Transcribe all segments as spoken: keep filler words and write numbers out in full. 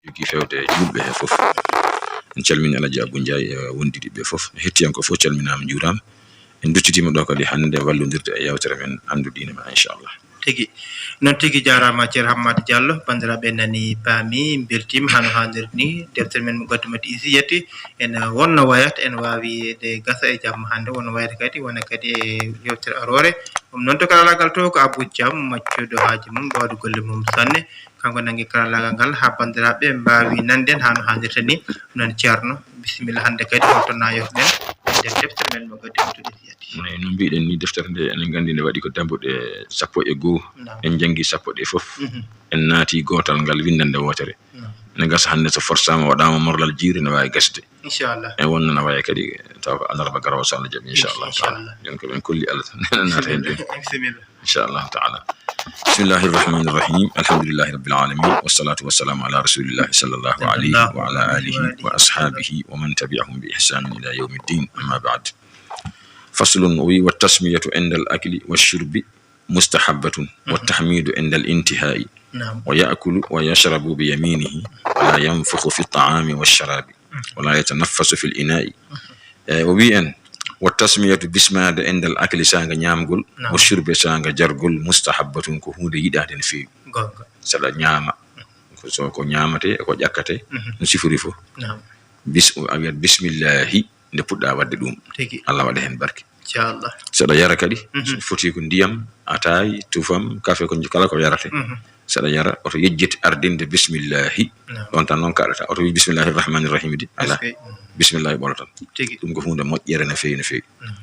Jogii fewde juulɓe he fof. En calmini Alaji Abou Ndiaye e wondidiɓe fof. Hettiyanko fof calminaama, njuuraama. En duccitiima ɗo kadi hannde wallondirde e yewtere men Anndu Diine Ma, inchallah. Tigi. Noon tigi, jaaraama Ceerno Hammadi Diallo. Banndiraaɓe nani, paami, mbeltiima hano haanirta ni. Deftere men Muqaddimatul Izziyati, en wonno wayata, en waawi de gasa e jamma hannde, wonno wayata kadi, wona kadi e yewtere aroore. Ɗum noon to karallaagal to ko Abou Thiam, maccuɗo haaji mum, ɓawde golle mum sanne. Kanko nanngi karallaagal ngal haa banndiraaɓe mbaawi nande en hano haanirta ni. Noon Ceerno, bisimilla hannde kadi, holto nayotoɗen e nder deftere men Muqaddimatul Izziyati. Eyi, no mbiɗen ni, deftere nde enen nganndi nde waɗi ko dambuɗe sappo e goo. Naam. En njanngi sappo ɗe fof. Mhm. En naati gootal ngal winndannde wootere. Naam. Ne gasa hannde so forsaama waɗaama morlal jiiri ne waawi gasde. Inchallah. E wonno na waya kadi taw ko alarba garoowo so Allah jaɓi, inchallah taala. Inchallah. Jon ko ɓen kolli Allah tan naata heen jooni. Bisimilla. Inchallah taala. Bismillahi rahmani rahim. Alhamdulillahi rabbil alamin. Wassalatu wassalamu ala rasulillahi sallallahu alayhi wa ala alihi wa ashabihi wa man tabi'ahum bi ihsanin ila yawmi ddin. Amma ba'd. Faslun, o wi, wa tasmiyatu inda al akli wa shurbi mustahabbatun, wa tahmidu inda al intihai. Naam. Wa yakulu wa yashrabu bi yaminihi, wa la yanfukhu fi taami wa sharabi, wa la yatanaffasu fi l inai. E, o wi en, wa tasmiyatu, bismaade inda al akli, saanga ñaamgol, naam, wa shurbi, saanga jargol, mustahabbatun, ko huunde yiɗaande no feewi. Goonga. Saɗa ñaama, ko so ko ñaamate, ko ƴakkate, mhm, no sifori fof. Naam. Bis-, a wiyat bismillahi, nde puɗɗa waɗde ɗum. Tigi. Allah waɗa heen barke. Inchallah. Saɗa yara kadi, mhm, so foti ko ndiyam, ataayi, tufam, kafe, ko kala ko yarate. Mhm. Saɗa yara, oto yejjit ardinde bismillahi. Naam. Ɗon tan noon kaɗata. Oto wi bismillahi rahmani rahim de. Ala. Est-ce que? Bismillahi ɓolo tan. Tigi. Ɗum ko huunde moƴƴere no feewi, no feewi. Naam.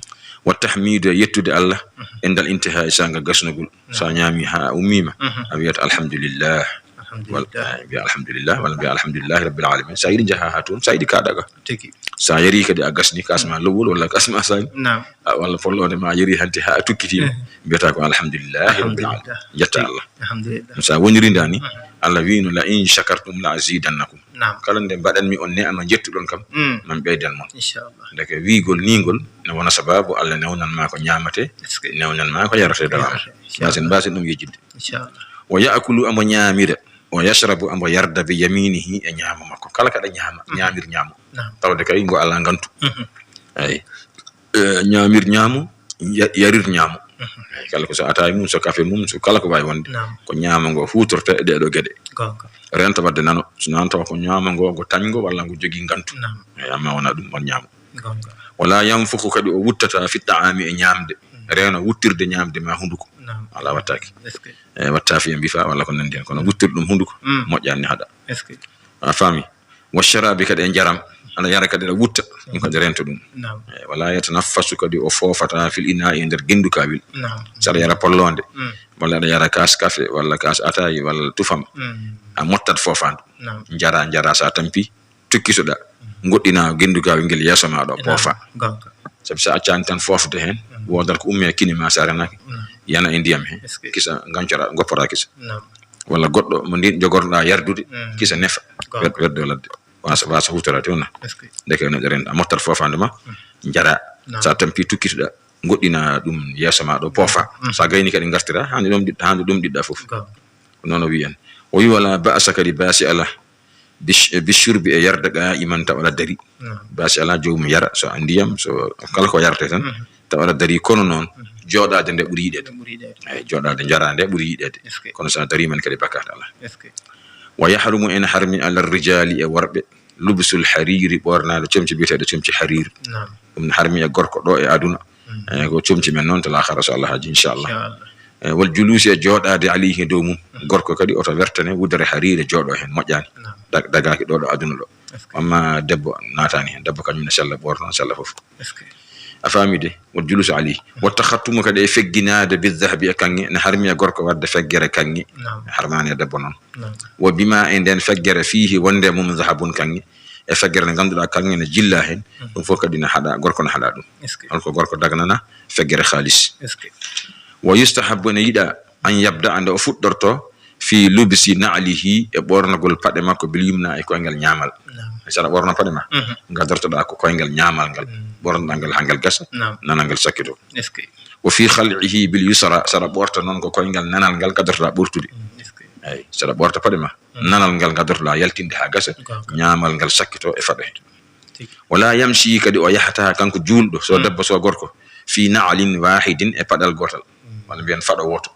Wa tahmidu, e yettude Allah, mhm, inda al intihai, saanga gasnugol. Naam. Sa ñaami haa a ummiima, mhm, a wiyat alhamdulillah. Alhamdulillah. Wal-, eh, mbiya alhamdulillah, walla mbiya alhamdulillahi rabbil alamin. Sa yiɗi njaha haa toon, sa yiɗi kaɗa ga. Tigi. Sa yari kadi a gasni, kasma lowol walla kasma sañ. Naam. A, walla folloonde ma a yari hanti haa a tukkitiima. Eh. Mbiyata ko alhamdulillahi rabbil alamin. Alhamdulillah. Jetta Allah. Alhamdulillah. Sa woniri ndani, mhm, Allah wiino, "La in shakartum la azidannakum." Naam. Kala nde mbaɗanmi on ne'ama njettuɗon kam, mm, man ɓeydan mon. Inchallah. Ndeke wiigol ni ngol ne wona sababu Allah newnan ma ko ñaamate, est-ce que, newnan ma ko yarate dawama. Yarate, inchallah. Mbasen, mbasen ɗum yejjinde. Inchallah. Wa yaakulu, amo ñaamira, wa yashrabu, amo yarda, bi yaminihi, e ñaamo makko. Kala kaɗa ñaama, mhm, ñaamir ñaamo. Naam. Tawde kay ngo alaa ngantu. Mhm. Eyi. Eh, ñaamir ñaamo, ya-, yarir ñaamo. Mhm. Eyi, kala ko so ataaye mum, so kafe mum, so kala ko waawi wonde. Naam. Ko ñaamo ngo huutorta e ɗee ɗoo geɗe. Goonga. Renta waɗde nano, so nano tawa ko ñaamo ngo, ngo tañngo walla ngo jogii ngantu. Naam. Eyi, amma wonaa ɗum, on ñaamo. Goonga. Wala yanfuxu, kadi o wuttata, fi taami, e ñaamde. Mm. Reeno wuttirde ñaamde ma hunnduko. Naam. Alaa, wattaaki. Est-ce que? E watta fiya mbifa walla ko nanndi heen, kono wuttirde ɗum hunnduko, mm, moƴƴaani, ne haɗa. Est-ce que? A faami? Wa sharabi, kadi e njaram. Aɗa yara kadi aɗa wutta, ɗum kadi rento ɗum. Naam. E wala yatanaffasu, kadi o foofata, fil inaa'i, e nder genndu kaawel. Naam. So aɗa yara polloonde, mm, walla aɗa yara kaas kafe, walla kaas ataaye, walla tufam, mm, a mottat foofaandu. Naam. Njara, njara, so a tampi, tukkitoɗa, ngoɗɗina genndu gaawel ngel yeeso ma ɗo, poofa. Goonga. Sabu so a accaani tan foofde heen, mm, woodata ko ummi e kine ma, so a renaaki, mm, yana e ndiyam he. Est-ce que? Kisa ngancora, goppora kisa. Naam. Walla goɗɗo mo ndin jogorɗa yardude, mm, kisa nefa. Goonga. Wed-, weddo ladde. Wasa, wasa hutorade wona. Est-ce que? Ndeke neɗɗo renda, a mottat foofaandu ma, mm, njara. Naam. So a tampi tukkitoɗa, ngoɗɗina ɗum yeeso ma ɗo, poofa. Mm. So a gayni kadi ngartira, hande ɗum ɗiɗ-, hande ɗum ɗiɗɗa fof. Goonga. Noon o wiyan. O wi wala ba'sa, kadi baasi alaa. Bish-, bishurbi, e yarde qaa'iman, tawa aɗa dari. Naam. Baasi alaa, joomum yara, so a ndiyam, so kala ko yarate tan, mhm, tawa aɗa dari, kono noon, mhm, jooɗaade nde ɓuri yiɗeede. Nde ɓuri yiɗeede. Eyi, jooɗaade njara nde ɓuri yiɗeede. Est-ce que? Kono so a dariima kadi bakkaat alaa. Est-ce que? Wa yahrumu, ene harmi, ala rijaali, e worɓe, lubsul hariri, ɓoornaade comci biyeteeɗe comci harir. Naam. Ɗum ne harmi e gorko ɗo e aduna. Mm. Eh, ko comci men noon to laakhara, so Allah haaji, inchallah. Inchallah. Eh, wal julusi, e jooɗaade, alayhi, dow mum. Mm. Gorko kadi oto wertane wudere hariire jooɗo heen, moƴƴaani. Naam. Dag-, dagaaki ɗo, ɗo aduna ɗo. Est-ce que? Amma debbo naataani heen. Debbo kañum ne sella ɓoorno, sella fof. Est-ce que? A faami de? Wal julusu alayhi. Mm. Wa takhattumu, kadi e fegginaade, bi dhahabi, e kaŋŋe. Ne harmi e gorko waɗde feggere kaŋŋe. Naam. Harmaani e debbo noon. Naam. Wa bima, e nden feggere, fiihi, wonde e mum, dhahabun, kaŋŋe. E feggere nde ngannduɗaa kaŋŋe ne jilla heen, mhm, ɗum fof kadi ne haɗa, gorko ne haɗa ɗum. Est-ce que? Holko gorko dagnana? Feggere haalis. Est-ce que? Wa yustahabbu, ene yiɗa, an yabda, nde o fuɗɗorto, fi lubsi na'lihi, e ɓoornagol paɗe makko, bil yumna, e koyngal ñaamal. Naam. So aɗa ɓoorno paɗe ma, mhm, ngadortoɗa ko koyngal ñaamal ngal, mm, ɓoornoɗa ngal haa ngal gasa, naam, nanal ngal sakkito. Est-ce que? Wa fi khal'ihi bil yusra, so aɗa ɓoorta noon ko koyngal nanal ngal ngadortoɗa ɓortude. Mm, est-ce que? E, Eyi, saɗa ɓorta paɗe ma, nanal ngal ngadortoɗaa yaltinde haa gasa, ñaamal ngal sakkito e faɗo he. Wala yamshi, kadi o yahata kanko juulɗo, so debbo so gorko, fi na'lin wahidin, e paɗal gootal. Walla mbiyen faɗo wooto.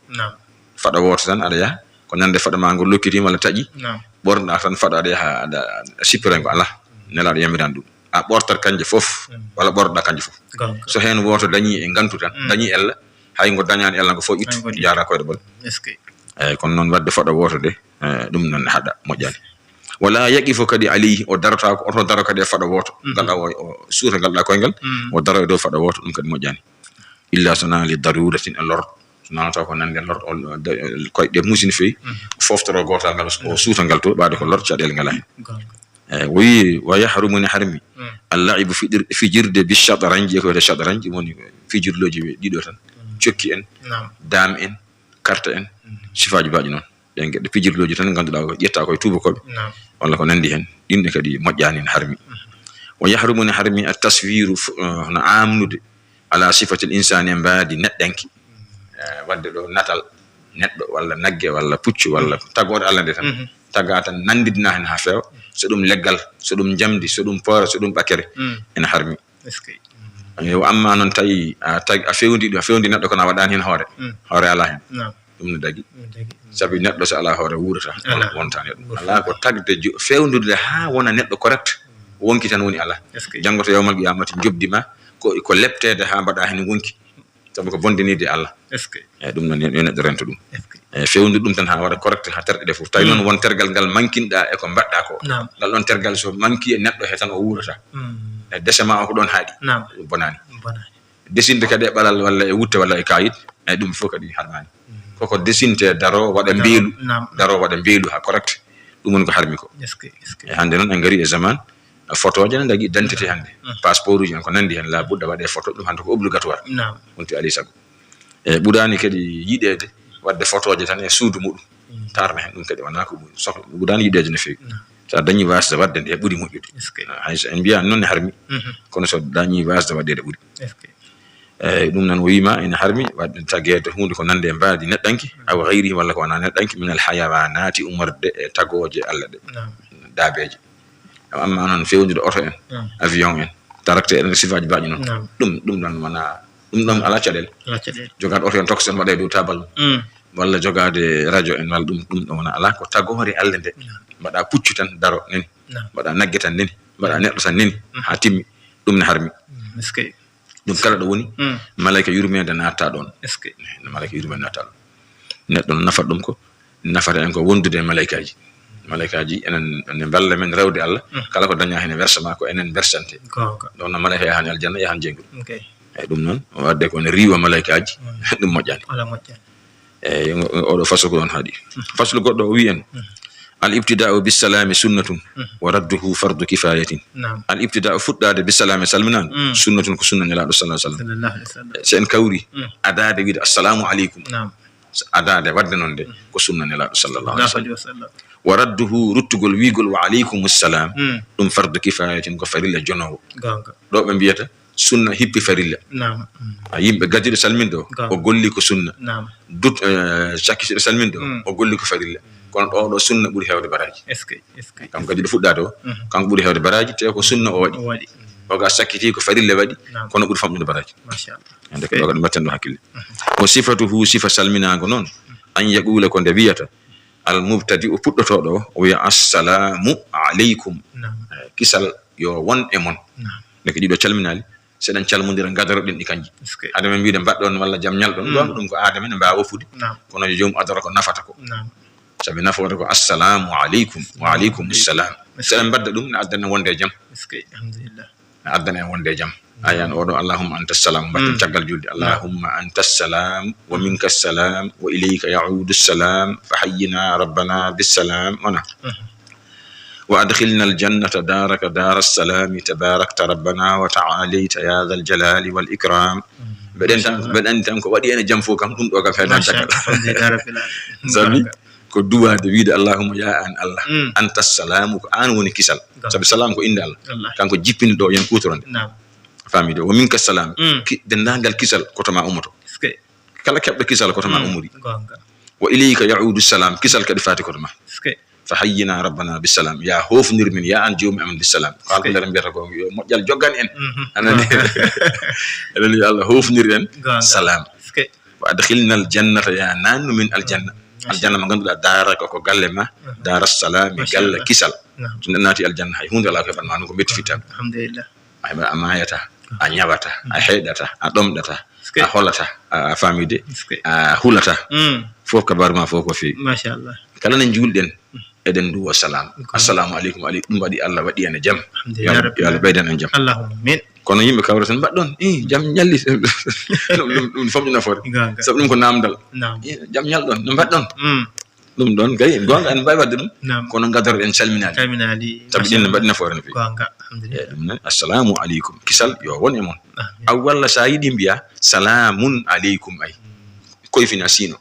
Faɗo wooto tan aɗa yaha, ko nande faɗo ma ngo lokkiti walla taƴi, ɓornoɗaa tan faɗo aɗa yaha, aɗa sippira ngo, alaa. Nelaaɗo yamirani ɗum. A ɓortat kanje fof, walla ɓornoɗaa kanje fof. So heen wooto dañi e ngantu tan, dañi ella, hay ngo dañaani ella ngo fof ittu, jaara koyɗe ɓol. Eyi, kono noon waɗde faɗo wooto de, eh, ɗum noon haɗa moƴƴaani. Wala yaqifu kadi alayhi, o darotaako, oto daro kadi e faɗo wooto. Ngal ɗa o, o suuta ngal ɗa koyngal, o daro e dow faɗo wooto, ɗum kadi moƴƴaani. Illa so wonaa li daruratin, e lor. So wonaa taw ko nande lor, o, de, koyɗe muusini feewi, foftoro gootal ngal, o suuta ngal to, ɓaade ko lor, caɗeele ngalaa heen. Eyi, o wi, wa yahrumu, ne harmi, al-la'ibu, fiɗir-, fijirde, bi shataranji, e ko wiyetee shataranji, woni fijirlooji ɗiɗo tan, cokki en, dame en, carte en, sifaaji baaɗi noon. Ɗeen geɗe pijirlooji tan ngannduɗaa ko ƴetta koye tuubakooɓe, walla ko nanndi heen. Ɗiin ne kadi moƴƴaani, ne harmi. Wa yahrumu, ne harmi, at-taswiru, f-, eh, hono aamnude, ala sifatil insani, e mbaadi neɗɗanke. Eh, waɗde ɗo natal neɗɗo, walla nagge, walla puccu, walla tagoore Allah nde tan. Tagaa tan, nanndidinaa heen haa feewa. So ɗum leggal, so ɗum njamndi, so ɗum poore, so ɗum ɓakere, ene harmi. Eyi, wa amma noon tawi a tag-, a fewndi ɗum, a fewndi neɗɗo kono a waɗaani heen hoore, hoore alaa heen. Ɗum ne dagi. Sabi neɗɗo so alaa hoore wuurata, wonta neɗɗo. Alaa ko tagde jo-, fewndudde haa wona neɗɗo correct, wonki tan woni alaa. Janngo to yawmal qiyamati njoɓdi ma, ko, ko lepteede haa mbaɗa heen wonki. Sabu ko bonde nii de Allah. Eyi, ɗum noon yo neɗɗo rento ɗum. Eyi, fewndo ɗum tan haa waɗa correct haa terɗe ɗe fof. Tawi noon won tergal ngal mankinɗa e ko mbaɗɗa ko. Ngal ɗon tergal so manki e neɗɗo he tan o wuurata. E dese ma o ko ɗon haaɗi. Ɗum bonaani. Desinde kadi e ɓalal walla e wutte walla e kaayit, eyi, ɗum fof kadi harmaani. Koko desinte daro waɗa mbeelu, daro waɗa mbeelu haa correct. Ɗum woni ko harmi ko. E hannde noon en ngari e zaman, photo je ne dagi, identité hannde. Passeport uji en ko nanndi heen, la budda waɗe photo, ɗum hannde ko obligatoire. Wonti alay sago. E ɓuraani kadi yiɗeede waɗde photo je tan e suudu muɗum. Taarna heen ɗum kadi wonaa ko ɓuri sohla. Ɓuraani yiɗeede no feewi. So a dañi waasde waɗde nde ɓuri moƴƴude. Hay so en mbiyaani noon ne harmi. Kono so dañi waasde waɗde ɓuri. Eyi, ɗum noon o wiima ene harmi waɗde tageede huunde ko nande e mbaadi neɗɗanke, aw gayrihi, walla ko wonaa neɗɗanke, min al hayawanati, ummorde e tagooje Allah ɗe, daabeeje. Amma noon fewjude oto en, avion en, tarakte en, sifaaji baaɗi noon. Ɗum, ɗum ɗon wonaa, ɗum ɗon alaa caɗeele. Jogaade oto en, tokos en, waɗa e dow taabal mum. Walla jogaade radio en, walla ɗum, ɗum ɗon wonaa alaa, ko tagoore Allah nde. Mbaɗa puccu tan, daro nani. Mbaɗa nagge tan nani. Mbaɗa neɗɗo tan nani. Haa timmi. Ɗum ne harmi. Ɗum kala ɗo woni, malayka yurmeende naata ɗon. No malayka yurmeende naata ɗon. Neɗɗo no nafata ɗum ko, nafata en ko wondude e malaykaaji. Malaykaaji enen ne mballa men rewde Allah. Kala ko dañaa heen e versement ko enen versante. Ɗon no malayka yahan aljanna, yahan jeyngol. Eyi, ɗum noon, waɗde ko ne riiwa malaykaaji, ɗum moƴƴaani. Eyi, oɗo faslu ko ɗon haaɗi. Faslu goɗɗo o wi'i en, al ibtida'u bis salami sunnatun, wa radduhu fardu kifayatin. Al ibtida'u, fuɗɗaade, bis salami, salminaango, sunnatun, ko sunna Nelaaɗo sallallahu alaihi wasallam. So en kawri, adaade wiide assalamu aleykum. So adaade waɗde noon de, ko sunna Nelaaɗo sallallahu alaihi wasallam. Wa radduhu, ruttugol wiigol wa aleykum salam, ɗum fardu kifayatin, ko farilla jonoowo. Ɗo ɓe mbiyata sunna hippi farilla. A yimɓe gadiiɗo salminde o, o golli ko sunna. Dut, eh, cakkitiiɗo salminde o, o golli ko farilla. Kono ɗo, ɗo sunna ɓuri heewde baraaji. Kanko gadiiɗo fuɗɗaade o, kanko ɓuri heewde baraaji, te ko sunna o waɗi. O ga sakkiti ko farilla waɗi, kono ɓuri famɗude baraaji. Hannde ko ɗo kadi mbatten ɗo hakkille. Wa sifatuhu, sifa salminaango noon, an yaqula, ko nde wiyata, al mubtadi, o puɗɗotooɗo o, o wiya assalamu aleykum. Eh, kisal yo won e mon. Ndeke ɗiɗo calminaali, seɗen calmondira, ngadaroɗen ɗi kanji. Hade men mbiide mbaɗɗon walla jam ñalɗon, ɗon ɗum ko aada men, mbaawa wofude. Kono yo joom adoro ko nafata ko. Sabi nafoore ko assalamu aleykum, wa aleykum salam. Seɗen mbadda ɗum, ne addana wonde e jam. Ne addana en wonde e jam. Ayan oɗo, allahumma anta salam, mbatten caggal julde. Allahumma anta salam, wa minka salam, wa ilayka yaudu salam, fa hayyina rabbana bisalam. Wona. Wa adkhilna aljannata daraka dara salami, tabarakta rabbana wa ta'alayta ya dhal jalali wal ikram. Mbeɗen tan, mbeɗen tan ko waɗi ene jam fof kam, ɗum ɗo kam heedan caggal. Sabi ko duwaade wiide, allahumma, ya an Allah, anta salamu, ko an woni kisal. Sabi salam ko innde Allah. Kanko jippini ɗo, yen kuutoro nde. Faami de, wa minka salam. Ki-, denndaangal kisal ko to ma ummoto. Kala keɓɗo kisal ko to ma ummori. Wa ilayka yaudu salam, kisal kadi faati koto ma. Fa hayyina rabbana bisalam, ya hofnir min, ya an joomi amen, bisalam. Ko halpulaar mbiyata ko yo moƴƴal joggan en. Anani? Eɗen yo Allah hofnir en salam. Wa adkhilna aljannata, ya nannu min aljanna. Aljanna mo ngannduɗaa daara ko ko galle ma, daara salami, galle kisal. So neɗɗo naati aljanna, hay huunde alaa ko heɓan ma ɗum, ko mbetti fittaandu. Alhamdulillah. A maayata, a ñawata, a heeɗata, a ɗomɗata, a holata, a famide, a hulata. Fof kabaru ma fof ko feewi. Machallah. Kala ne njuulɗen, eɗen nduwa salam. Assalamu aleykum, aleykum. Ɗum waɗi Allah waɗi en e jam. Yo Allah ɓeydan en jam. Allahumma amin. Kono yimɓe kawra tan mbaɗɗon, i jam ñalli. Ɗum ɗum ɗum famɗi nafoore. Sabu ɗum ko namdal. Jam ñalɗon, no mbaɗɗon? Ɗum ɗon kay goonga en mbawi wadde ɗum. Kono gadoro en calminaali. Calminaali. Sabu ɗin no mbaɗi nafoore no feewi. Goonga. Alhamdulillah. Eyi ɗum noon, assalamu aleykum, kisal yo won e mon. Aw walla sa yiɗi mbiya salamun aleykum, ay koyfina siino.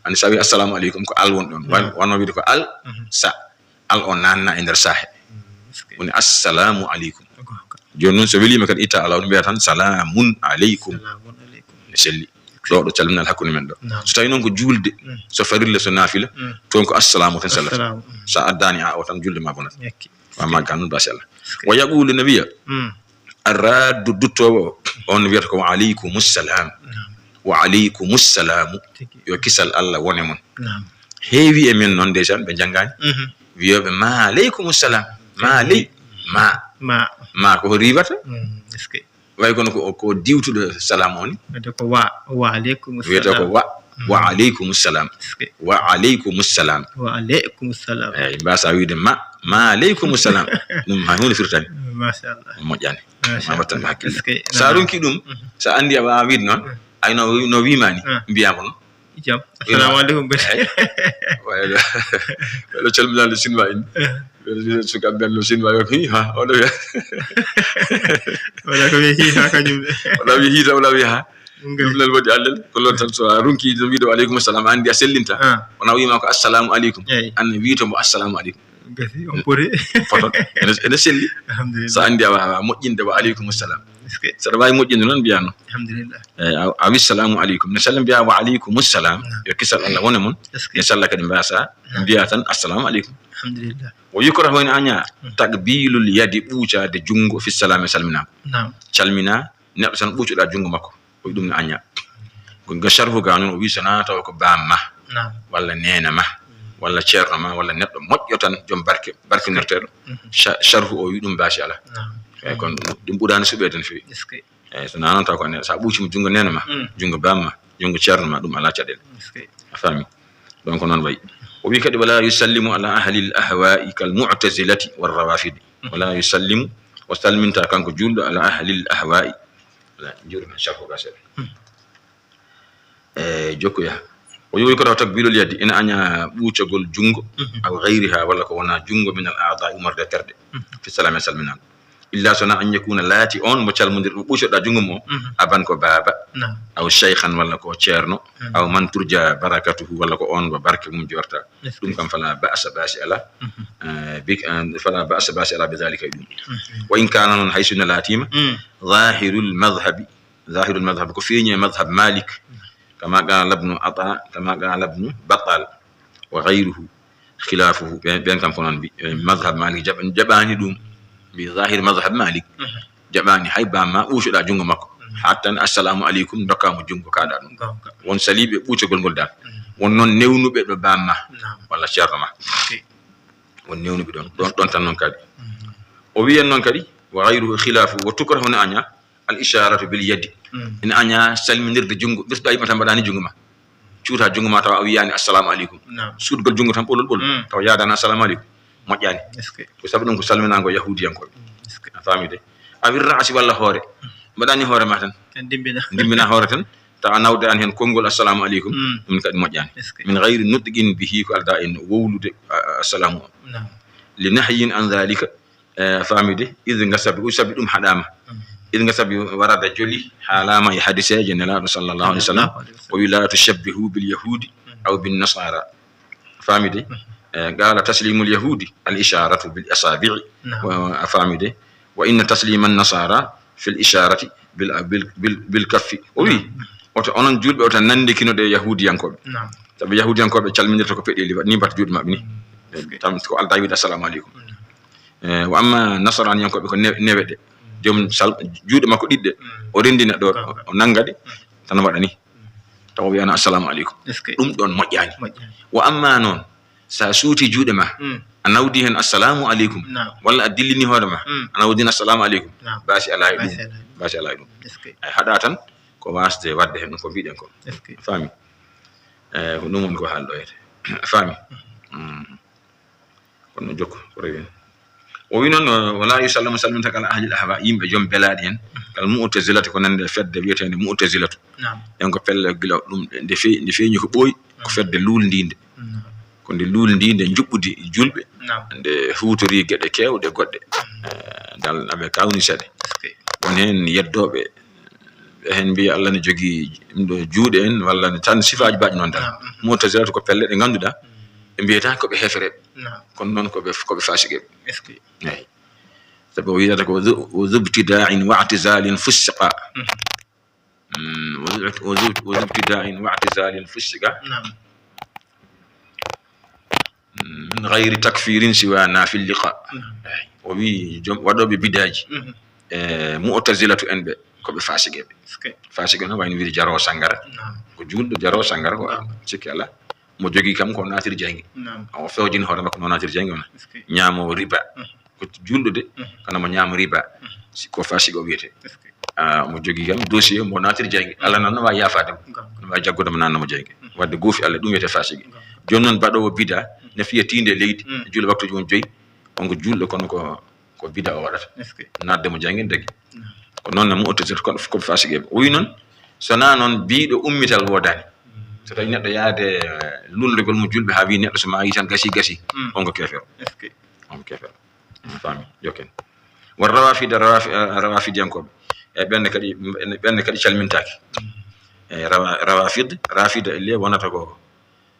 Ani sa wi assalamu aleykum ko al won ɗon. Wano wiide ko al sa al o nanna e nder saahe. Woni assalamu aleykum. Jooni noon so weliima kadi itta ala on mbiya tan salamun aleykum. Ne selli. Ɗo ɗo calminal hakkunde men ɗo. So tawi noon ko juulde, so farilla so nafila, toon ko assalamu tan sellata. Sa addani a o tan juulde ma bonat. Wama ganun basi Allah. Wa yaqulu nabiya. Arraddu duttoowo o on wiyata ko wa aleykumu salam. Wa aleykumu salamu. Yo kisal Allah wone mon. Heewi e men noon ndeysaan ɓe njanngaani. Wiyooɓe ma aleykumu salam. Ma aley ma ma ko riiwata. Way kono ko ko diwtuɗo salam o ni. Wiyata ko wa wa aleykumu salam. Wa aleykumu salam. Wa aleykumu salam. Eyi mbasa wiide ma ma aleykumu salam. Ɗum hay hunde firtani. Machallah. Moƴƴani. Ma wattan hakkille. Sa runki ɗum, sa andi a wawa wiide noon, ay no no wimani mbiyama noon. Jam. Assalamu aleykum. Waylo waylo calminande sinma in. Sukaɓe men no sinma yo hi ha oɗo wiya. Wala ko wiya hi ha kañum de. Wala wiya hi tan wala wiya ha. Ɗum lel waɗi allel ko lon tan so a runki ɗum wiide wa aleykum salam a andi a sellinta. Wona wima ko assalamu aleykum. An wiito mo assalamu aleykum. Gasi on poti. Foto ene selli. Alhamdulillah. So andi a wawa moƴƴinde wa aleykum salam. Saɗa wawi moƴƴinde noon mbiya noon. Alhamdulillah. Eyi a wi salamu aleykum ne sella mbiya wa aleykum salam. Yo kisal Allah wone mon. Ne sella kadi mbasa mbiya tan assalamu aleykum. Alhamdulillah. Wo yukrahu ene aña takbilul yadi ɓuucade junngo fi salami salminama. Calmina neɗɗo tan ɓuucoɗa junngo makko. O ɗum no aña. Gonga sharhu ga noon o wi so na tawa ko bamma walla nena ma walla ceerno ma walla neɗɗo moƴƴo tan joom barke barkinirteɗo. Sharhu o wi ɗum basi ala. Eyi kon ɗum ɓurani suɓede no fewi. Eyi so na noon taw ko ne sa ɓuucima junngo nena ma junngo bamma junngo ceerno ma ɗum ala caɗele. A faami? Donc noon wayi o wi kadi wala yusallimu ala ahlil ahwa'i kal mu'tazilati war rawafidi. Wala yusallimu o salminta kanko julɗo ala ahlil ahwa'i. Wala juuɗo men sharhu ga seeɗa. E jokkuya o yowi ko taw takbilul yadi ina aña ɓuucagol junngo. Aw gayriha walla ko wona junngo min al aada ummorde terɗe. Fi salami salminama illa sona an yakuna laati on mo calmodirɗo ɓuucoɗa junngo mo aban ko baaba. Aw cheikhan walla ko ceerno. Aw man turja barakatuhu walla ko on mo barke mum jorta. Ɗum kam fala ba'sa basi ala. Fala ba'sa basi ala bidalika e ɗum. Wa in kana noon hay sinno laatima zahirul madhabi. Zahirul madhab ko feeñi e madhab malik. Kama qala ibnu ata kama qala ibnu batal wa gayruhu. Khilafuhu ɓen kam ko noon mbi madhab malik jaɓani ɗum. Mbi zahir madhab malik jaɓani hay bamma ɓuucoɗa junngo makko. Hattan assalamu aleykum dokkamo junngo kaɗa ɗum. Won saliɓe ɓuucogol ngol dal won noon newnuɓe ɗo bamma walla ceerno ma. Won newnuɓe ɗon ɗon ɗon tan noon kadi. O wiyen noon kadi wa gayruhu khilafu wa tukrahu ne aña al isharatu bil yadi. Ina aña salminirde junngo ɓirɗa yimɓe tan mbaɗani junngo ma. Cuuta junngo ma tawa a wiyani assalamu aleykum. Suutgol junngo tan ɓolol ɓolol tawa yadani assalamu aleykum. Moƴƴani. Ko sabu ɗum ko salminago yahudiyankoɓe. A faami de? A wirra asi walla hoore mbaɗani hoore ma tan. Ndimbina hoore tan tawa nawde an heen konngol assalamu aleykum. Ɗum kadi moƴƴani. Min gayri nutqin bihi ko alda en wowlude assalamu o. Li nahyin an dhalika. E faamide id nga sabi u sabi ɗum haɗama. Id nga sabi warada joli haalama e hadiseje nelaɗo sallallahu alaihi wasallam. O wi la tushabbihu bil yahudi aw bin nasara. Faamide? Qala taslimul yahudi al isharatu bil asabi'i. A faamide? Wa inna taslima an nasara fil isharati bil bil bil kaffi. O wi oto onon julɓe oto nandikinoɗe yahudiyankoɓe. Sabi yahudiyankooɓe calminirta ko peɗeeli, waɗi ni mbatta juuɗe maɓɓe ni. Tan ko aldaa wiide assalamu aleykum. Eh, wa amma nasaraniyankooɓe ko ne-, newe ɗe. Joom sal-, juuɗe makko ɗiɗi ɗe, o renndi neɗɗo, o nannga ɗe, tan waɗa ni. Tawa wiyana assalamu aleykum. Ɗum ɗoon moƴƴaani. Wa amma noon, so a suuti juuɗe ma, a nawdi heen assalamu aleykum, walla a dillini hoore ma, a nawdi heen assalamu aleykum, baasi alaa e ɗum. Baasi alaa e ɗum. Ay, haɗa tan ko waasde waɗde heen ɗum ko mbiɗen ko. A faami? Eh, ko ɗum woni ko haalɗoyete. A faami? Mm. Kono jokko, ko rewi. O wi noon, eh, wala yusallamu salmintaka ala ahlil ahwa, yimɓe joom belaaɗi en, kal mu'tazilati, ko nande fedde wiyeteende mu'tazilatu. En ko pelle gila ɗum nde fe-, nde feeñi ko ɓooyi, ko fedde luulndiinde. Ko nde luulndiinde njuɓɓudi julɓe, nde huutori geɗe keewɗe goɗɗe. Eh, dal aɓe kawni seeɗa. Won heen yeddooɓe, ɓe heen mbiya Allah ne jogii ɗum ɗo juuɗe en, walla ne tan sifaaji baaɗi noon tan. Mu'tazilatu ko pelle ɗe ngannduɗaa, ɓe mbiyata ko ɓe heefereɓe. Kono noon ko ɓe, ko ɓe faasiqeɓe. Eyi. Sabu o wiyata ko zu-, zu ibtida'in wa i'tizalin fussiqa. Mm, wa zu-, wa zu-, wa zu ibtida'in wa i'tizalin fussiqa. Mm, min ghayri takfirin siwa nafil liqa. Eyi. O wi joom waɗooɓe bidaaji, e mu'tazilatu en ɓe, ko ɓe faasiqeɓe. Faasiqe noon wayno wiide jaroowo sanngara. Ko juulɗo jaroowo sanngara ko sikki alaa. Mo jogii kam ko naatir jayge. O fewjini hoore makko no naatir jayge wona. Ñaamo riba. Ko juulɗo de, kono mo ñaamo riba. Si ko faasiqo wiyete. Ah, mo jogii kam dossier mo naatir jayge. Allah nan no waawi yaafaade mo. No waawi jaggude mo nanna mo jayge. Wadde goofi Allah ɗum wiyete faasiqe. Jooni noon baɗoowo bida, ne fiya tiinde leydi, juula waktuuji won joyi, on ko juulɗo kono ko ko bida o waɗata. Naatde mo janngi dagi. Ko noon ne mu'tazila ko, ko faasiqeɓe. O wi noon, so naa noon biiɗo ummital woodaani. So tawi neɗɗo yaade, eh, lullugol mo julɓe haa wi neɗɗo so maayi tan gasi, gasi. On ko keefeero. On ko keefeero. On faami? Jokken. Wa rawafida, rawafi-, eh, rawafidiyankooɓe. E ɓenne kadi, ɓenne kadi calmintaake. E rawa-, rawafid, rafida e le wonata ko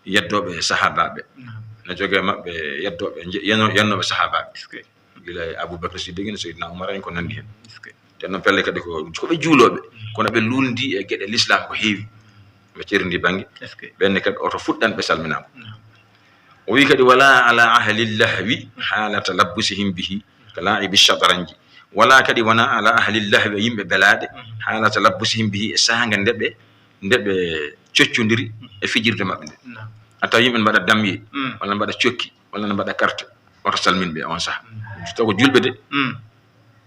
yeddooɓe sahaabaaɓe. No jogee maɓɓe yeddooɓe, je-, yeno-, yennooɓe sahaabaaɓe. Gila e Abubakar Siddiq en, Seydina Umar en, ko nanndi heen. Te noon pelle kadi ko, ko ɓe juulooɓe, kono ɓe luulndi e geɗe lislaam ko heewi. Ɓe cerndi bannge. Ɓenne kadi oto fuɗɗan ɓe salminaama. O wi kadi, wala ala ahli lahwi hala talabbusihim bihi ka la'ibi shataranji. Wala kadi wona ala ahli lahwi, e yimɓe belaaɗe, hala talabbusihim bihi, e saanga nde ɓe, nde ɓe coccondiri e fijirde maɓɓe nde. A tawa yimɓe ne mbaɗa damye, walla ne mbaɗa cokki, walla ne mbaɗa karte, oto salmin ɓe on saha. Taw ko julɓe de.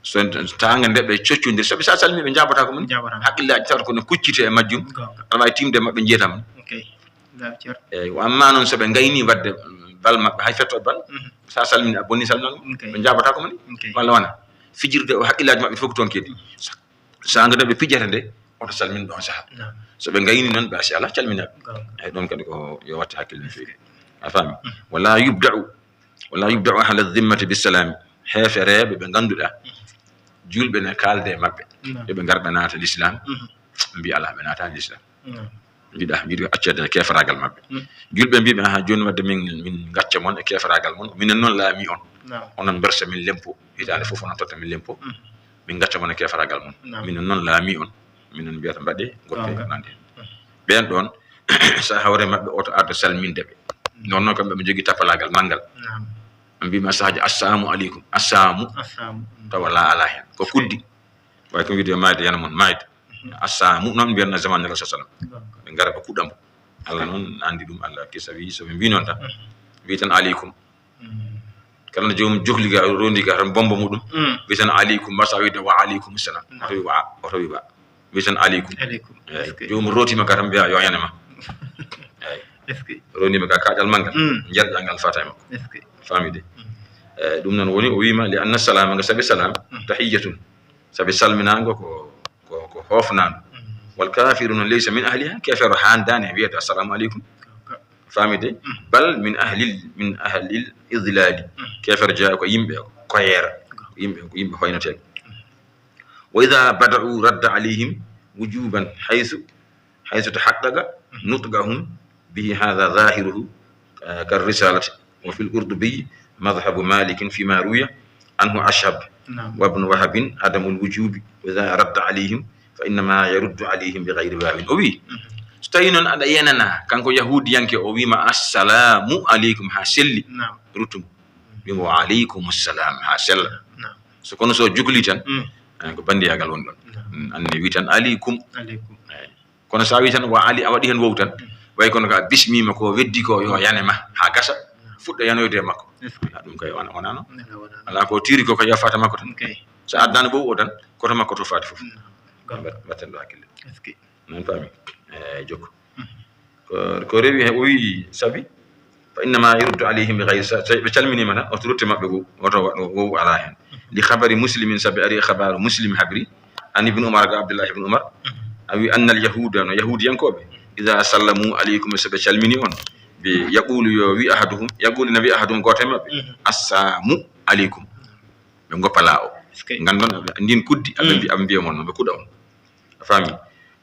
So taanga nde ɓe coccondiri, sabi sa salmi ɓe njaabata ko mum. Haqqillaaji tawata ko ne kuccite e majjum. Aɗa waawi tiimde e maɓɓe njiyata mum. Eyi, wa amma noon so ɓe ngayni waɗde bal maɓɓe, hay fetto bal, sa salmini a bonni salminal mum. Ɓe njaabata ko mum. Walla wona? Fijirde o haqqillaaji maɓɓe fof ko toon kedi. Saanga nde ɓe pijata nde, oto salmin ɗon saha. So ɓe ngayni noon, basi alaa calminaɓe. Eyi, ɗon kadi ko yo watte hakkille no feewi. A faami? Wala yubda'u, wala yubda'u ahla dhimmati bisalami. Heefereeɓe ɓe ngannduɗaa, julɓe ne kaalde e maɓɓe. Yo ɓe ngar ɓe naata lislaam. Mbi alaa ɓe naata lislaam. Mbiɗa, mbiɗa accede keefaraagal maɓɓe. Julɓe mbiɓe, aha, jooni wadde min, min ngacca mon e keefaraagal mon. Minen noon laami on. Onon mbersa min lempo. Hitaande fof onon totta min lempo. Min ngacca mon e keefaraagal mon. Minen noon laami on. Minen mbiyata mbaɗe goppe nande. Ɓeen ɗoon, so a hawre maɓɓe, oto arde salminde ɓe. Noon noon kamɓe ɓe njogii tapalaagal manngal. Ɓe mbiima sahaaji, "Assaamu aleykum." Assaamu. Tawa laa alaa heen. Ko kuddi. Way ko wiide yo maayde yana mon, maayde. Assaamu noon mbiyatnoo zaman Nelaɗo sallam. Ɓe ngara ɓe kuɗɗa mo. Allah noon anndi ɗum, Allah kisa wi, so ɓe mbi noon tan, wi tan aleykum. Kala no joomum jokli ga, rondi ga tan bombo muɗum, wi tan aleykum, mbar sa wiide wa aleykum salam. Oto wi wa, oto wi wa. Wi tan aleykum. Eyi, joomum rotima ga tan mbiya yo yanama. Eyi. Rondima ga kaƴal manngal, njarƴal ngal fata e makko. Faamide? Eyi, ɗum noon woni o wiima, li anna salama nga sabi salam, tahiyyatun. Sabi salminaango ko, ko, ko hoofnaango. Wal kafiruna laysa min ahliha, keefeero haandaani e wiyde assalamu aleykum. Faamide? Bal min ahlil, min ahlil idlali. Keefeero jeyaa ko yimɓe koyeera, ko yimɓe, ko yimɓe hoynateeɓe. Wa idha bada'u radda alayhim wujuban haythu, haythu tahaqqaqa nutqahum bihi, hadha zahiruhu, ah, kar risalati. Wa fil Qurtubi madhhabu Malikin fima ruwiya anhu Ashhab wa ibn Wahabin adamul wujubi, wa idha radda alayhim fa innama yaruddu alayhim bi ghayri wawin. O wi, So tawii noon aɗa yenana kanko yahuudiyanke o, wiima assalamu aleykum haa selli, Naam. Ruttu mo, wiima wa aleykum salam haa sella. Naam. So kono so jukli tan, Mm. eh, ko banndiyagal woni ɗon. Naam. Mm, anne wi tan aleykum. Aleykum. Kono so a wi tan wa ali, a waɗi heen wow tan, way kono ka bismima ko weddi ko yo yane ma haa gasa, fuɗɗa yanoyde e makko. Est-ce que Ah, ɗum kay wona wonano. Nana wonano. Alaa ko tiiri ko, ko yafaata makko tan. Ok. So addano bow o tan, koto makko tofati fof. Gam. Mbatten ɗo hakkille. Est-ce que Nan faami. Eh, jokko. Ko, ko rewi he o wi sabi, fa innama yurdu alayhim bi ghayri sa, tawi ɓe calminima tan, oto rutte maɓɓe goo, oto waɗo goo alaa heen. Li khabari muslimin, sabi ari khabaru muslim habri, an ibn Umar, ga Abdullah ibn Umar, a wi anna al yahuda, no yahudiyankoɓe, idha sallamu alaykum, so ɓe calmini on, bi yaqulu yo wi ahaduhum, yaqulu na wi ahaduhum, gooto e maɓɓe, assalamu alaykum. Ɓe goppa laa o. Est-ce que Ngandon aɓe, ndin kuddi, aɓe mbi-, aɓe mbiya mon, ɓe kuɗa on. A faami?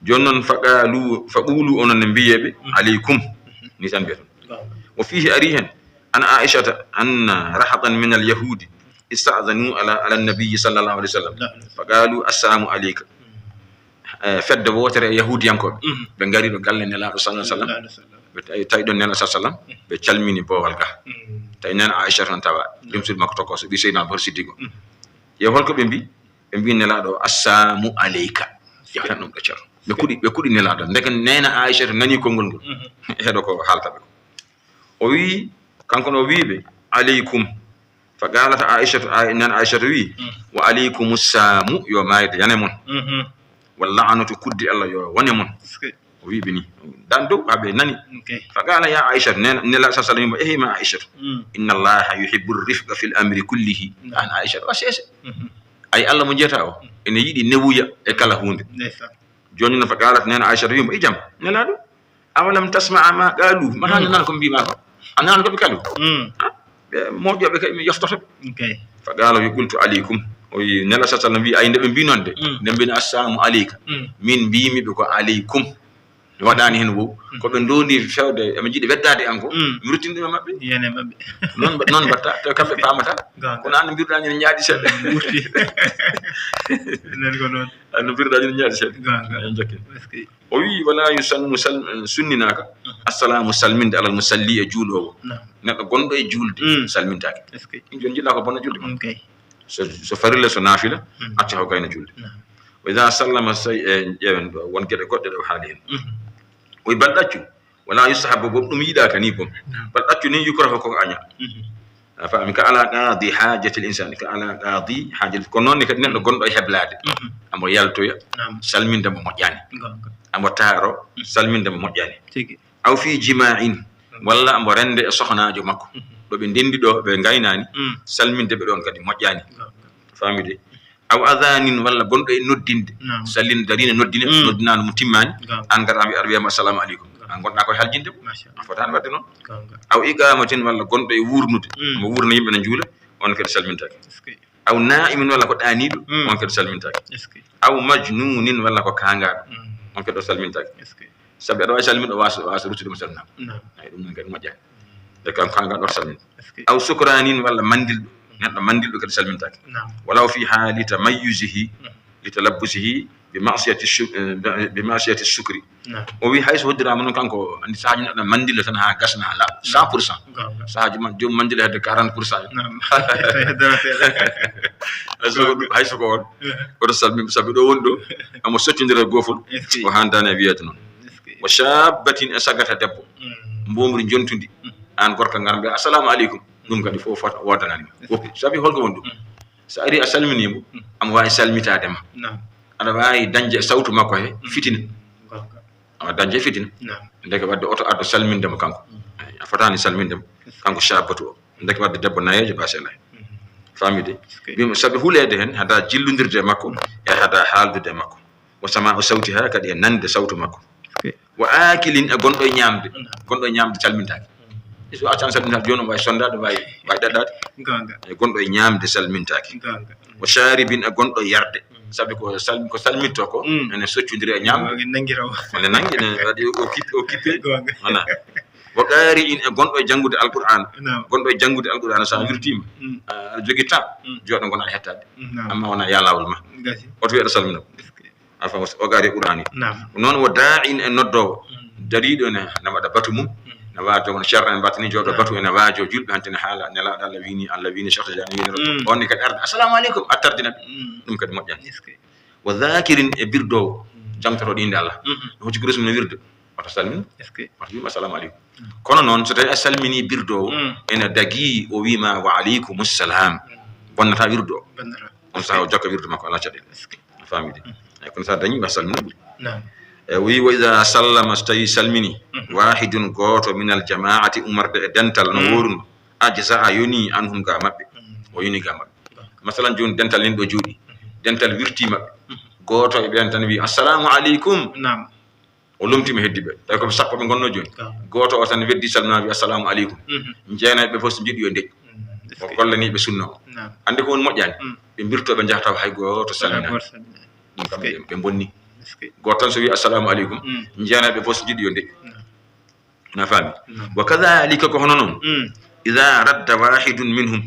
Jooni noon, faqalu, faqulu, onon ne mbiyeɓe, aleykum. Ni tan mbiyaton. Gam. Wa fihi, ari hen, an Aishata, anna rahatan min al yahudi, ista'dhanu ala, ala nabiyi sallallahu alayhi wa sallam. Faqalu, assalamu aleyka. Eh, fedde wootere e yahudiyankoɓe. Ɓe ngari ɗo galle Nelaaɗo sallallahu alayhi wa sallam. Ɓe tawi, tawi ɗon Nelaaɗo sallallahu alayhi wa sallam. Ɓe calmini boowal ga. Tawi nena Aisha tan tawa. Jom suudu makko tokko so ɓi Seydina Abubakar Siddiq o. Yo holko ɓe mbi? Ɓe mbi Nelaaɗo, assalamu aleyka. Yo tan ɗum ɗo ceero. Ɓe kuɗi, ɓe kuɗi Nelaaɗo. Ndeke nena Aisha to nani konngol ngol. Heɗo ko haalta ɓe ko. O wi, kanko no wi ɓe, aleykum. Fa qalat Aishatu, Ai-, nan Aishatu wi, wa aleykum samu, yo mayde yane mon. Wa la'natu, kuddi Allah yo wone mon. Est-ce que O wi ɓe ni. Dan dow, ha ɓe nani. Ok. Fa qala ya Aishatu, nen-, Nela sallallahu alayhi wa sallam, ehi ma Aishatu. Inna Allaha yuhibbu rifqa fil amri kullihi. An Aishatu, a sese. Ay Allah mo jeyata o, ene yiɗi newuya e kala hunde. Ndeysaan. Jooni noon fa qalat, nena Aishatu wimo, ijam, Nelaaɗo. Awalam tasma'a ma qalu? Ma hande nan ko mbima ko? A nan ko ɓe kalu? Mm. Ɓe moƴƴoɓe kay mi yoftoto ɓe. Ok. Fa qala wi qultu aleykum. O wi Nela sallallahu alayhi wa sallam wi ay nde ɓe mbi noon de. Mm. Nde mbino assalamu aleyka. Mm. Min mbimi ɓe ko aleykum. Mi waɗani heen wow. Ko ɓe ndondi fewde, eɓe njiɗi weddaade an ko. Mm. Mi ruttini ɗum e maɓɓe. Yene maɓɓe. Noon mba-, noon mbatta, te kamɓe paamata. Gonga. Kono an no mbirɗa ñande ñaaɗi seeɗa. Wurti. Enen ko noon. An no mbirɗa ñande ñaaɗi seeɗa. Gonga. En jokki. Est-ce que O wi, wala yusannu sal-, sunninaaka. Assalamu salminde alal musalli e juuloowo. Naam. Neɗɗo gonɗo e juulde Mm. salmintaake. Est-ce que Ɗum jooni jiɗɗa ko bona juulde ma. Ok. So, so farilla, so naafila, acca ko gayna juulde. Naam. Wa idha sallama, so tawi e ƴeewen ɗo, won geɗe goɗɗe ɗe o haali heen. Mhm. O wi bal ɗaccu, wala yustahabu, boom ɗum yiɗaaka ni boom. Naam. Bal ɗaccu ni yukrahu, koko aña. Mhm. A faami, ka ala qadi hajatil insani, ka ala qadi hajatil, ko noon ne kadi neɗɗo gonɗo e heblaade. Mhm. Amo yaltoya, Naam. salminde mo moƴƴani. Gonga. Amo taaro, salminde mo moƴƴani. Tigi. Aw fi jima'in, walla amo rende e sohnaajo makko. Mhm. Ɗo ɓe ndendi ɗo, ɓe ngaynaani, Mm. salminde ɓe ɗoon kadi moƴƴani. Gonga. Faamide? Aw adhanin, walla gonɗo e noddinde. Naam. Sallin darina noddine, Mm. noddinaano mo timmaani. Gonga. An ngara a wi aɗa wiyama assalamu aleykum. Gonga. An gonɗa koye haljinde mo. Masha A fotaani waɗde noon. Gonga. Aw iqamatin, walla gonɗo e wuurnude. Mm. Mo wuurna yimɓe ne njuula, on kadi salmintaake. Est-ce que Aw na'imin, walla ko ɗaaniiɗo, Mm. on kadi salmintaake. Est-ce que Aw majnunin, walla ko kaangaaɗo, Mm. on kadi o salmintaake. Est-ce que Sabi aɗa waawi salminde, o waasa, waasa ruttude mo salminaama. Naam. Ay, ɗum noon kadi moƴƴaani. Nde kam kaangaaɗo o salmin. Est-ce que Aw sukranin, walla manndilɗo. Neɗɗo manndilɗo kadi salmintaake. Naam. Walaw fi haali tamayyuzihi li talabbusihi bi ma'siyati shu-, eh, bi ma'siyati shukri. Naam. O wi hay so hoddiraama noon kanko, anndi sahaaji neɗɗo manndilla tan haa gasna haa laaɓa, cent pour cent. Gonga. Sahaaji man, joom manndilla hedde quarante pour cent. Naam. Tawi dara seeɗa. Hay so ko ɗum, hay so ko on, oto salmin, sabi ɗo woni ɗo, amo soccondira e goofol, Est-ce que o handaani e wiyeede noon. Est-ce que Wa shabbatin, e sagata debbo, Mm. mbomri jontundi, an gorko ngar mbiya, "Assalamu aleykum." Ɗum kadi fof fota woodanaani ma. Woppi. Sabi holko woni ɗum? So ari a salminiimo, amo waawi salmitaade ma. Naam. Aɗa waawi dañde e sawtu makko he fitina. Gonga. Awa dañde e fitina. Naam. Ndeke waɗde oto addo salminde mo kanko. Ay, a fotaani salminde mo. Kanko shabbatu o. Ndeke waɗde debbo nayeejo basela. Faamide? Est-ce que Mbimi, sabi huleede heen, hada jillondirde e makko, e hada haaldude e makko. Wa sama'u sawtiha, kadi e nande sawtu makko. Est-ce que Wa akilin, e gonɗo e ñaamde. Gonɗo e ñaamde salmintaake. So a tan salmintaake, jooni o waawi sonndaade, waawi, waawi ɗaɗɗaade. Gonga. E gonɗo e ñaamde salmintaake. Gonga. Wa sharibin, e gonɗo e yarde. Sabi ko sal-, ko salmitto ko, Mm. ene soccondiri e ñaamde. Gonga, nangi raw. Ene nangi, ene waɗi occupé, occupé. Gonga. Voilà. Wa qari'in, e gonɗo e janngude Alqur'aan. Naam. Gonɗo e janngude Alqur'aan, so a wirtiima, Mm. a jogii temps, Mm. jooɗo ngona hettaade. Naam. Amma wona yalawol ma. Gasi. Oto wiyeɗo salmina. Est-ce que A fawa, o gari e Qur'aani. Naam. Noon wo daa'in, e noddoowo. Mm. Dariiɗo ene, ene waɗa batu mum, ene waajo, kono ceerno en mbattani jooɗo batu, ene waajo julɓe, hanti ene haala, Nelaaɗo Allah wiini, Allah wiini, Cheikh Tidiane wiini, on ne kadi arde, "Assalamu aleykum," a tardina ɓe. Ɗum kadi moƴƴani. Wa dhakirin, e birdoowo, jangtotooɗo innde Allah. No hocci kurus mum no wirde, wata salmin, wata wiima, "Assalamu aleykum." Kono noon, so tawi a salmini birdoowo, ene dagii o wiima, "Wa aleykumus salam." Bonnata wirdo o. On saha o jokka wirdo makko, alaa caɗeele. A faami de? Eyi, kono so a dañii, a salmina ɓuri. E, o wi, "Wa idha sallama," so tawi salmini, "wahidun," gooto, "minal jama'ati," umarde e dental no wooruno, "ajza'a," yoni, "anhum," ga maɓɓe. O yoni ga maɓɓe. Masalan, jooni dental nen ɗo jooɗi. Dental wirti maɓɓe. Gooto e ɓeen tan wi, "Assalamu aleykum." O lomtima heddi ɓe. Tawi ko ɓe sappo ɓe ngonno jooni. Gooto o tan weddi salmina wi, "Assalamu aleykum." Jeenayɓe ɓe fof so njiɗi yo ndeƴƴu. O gollani ɓe sunna o. Anndi ko woni moƴƴani? Ɓe mbirto ɓe njaha taw hay gooto salmina. Ɗum kam ɓe, ɓe bonni. Gooto tan so wi, "Assalamu aleykum." Jeenayɓe ɓe fof so njiɗi yo ndeƴƴu. Na faami? Wa kadhalika, ko hono noon. Idha radda wahidun minhum.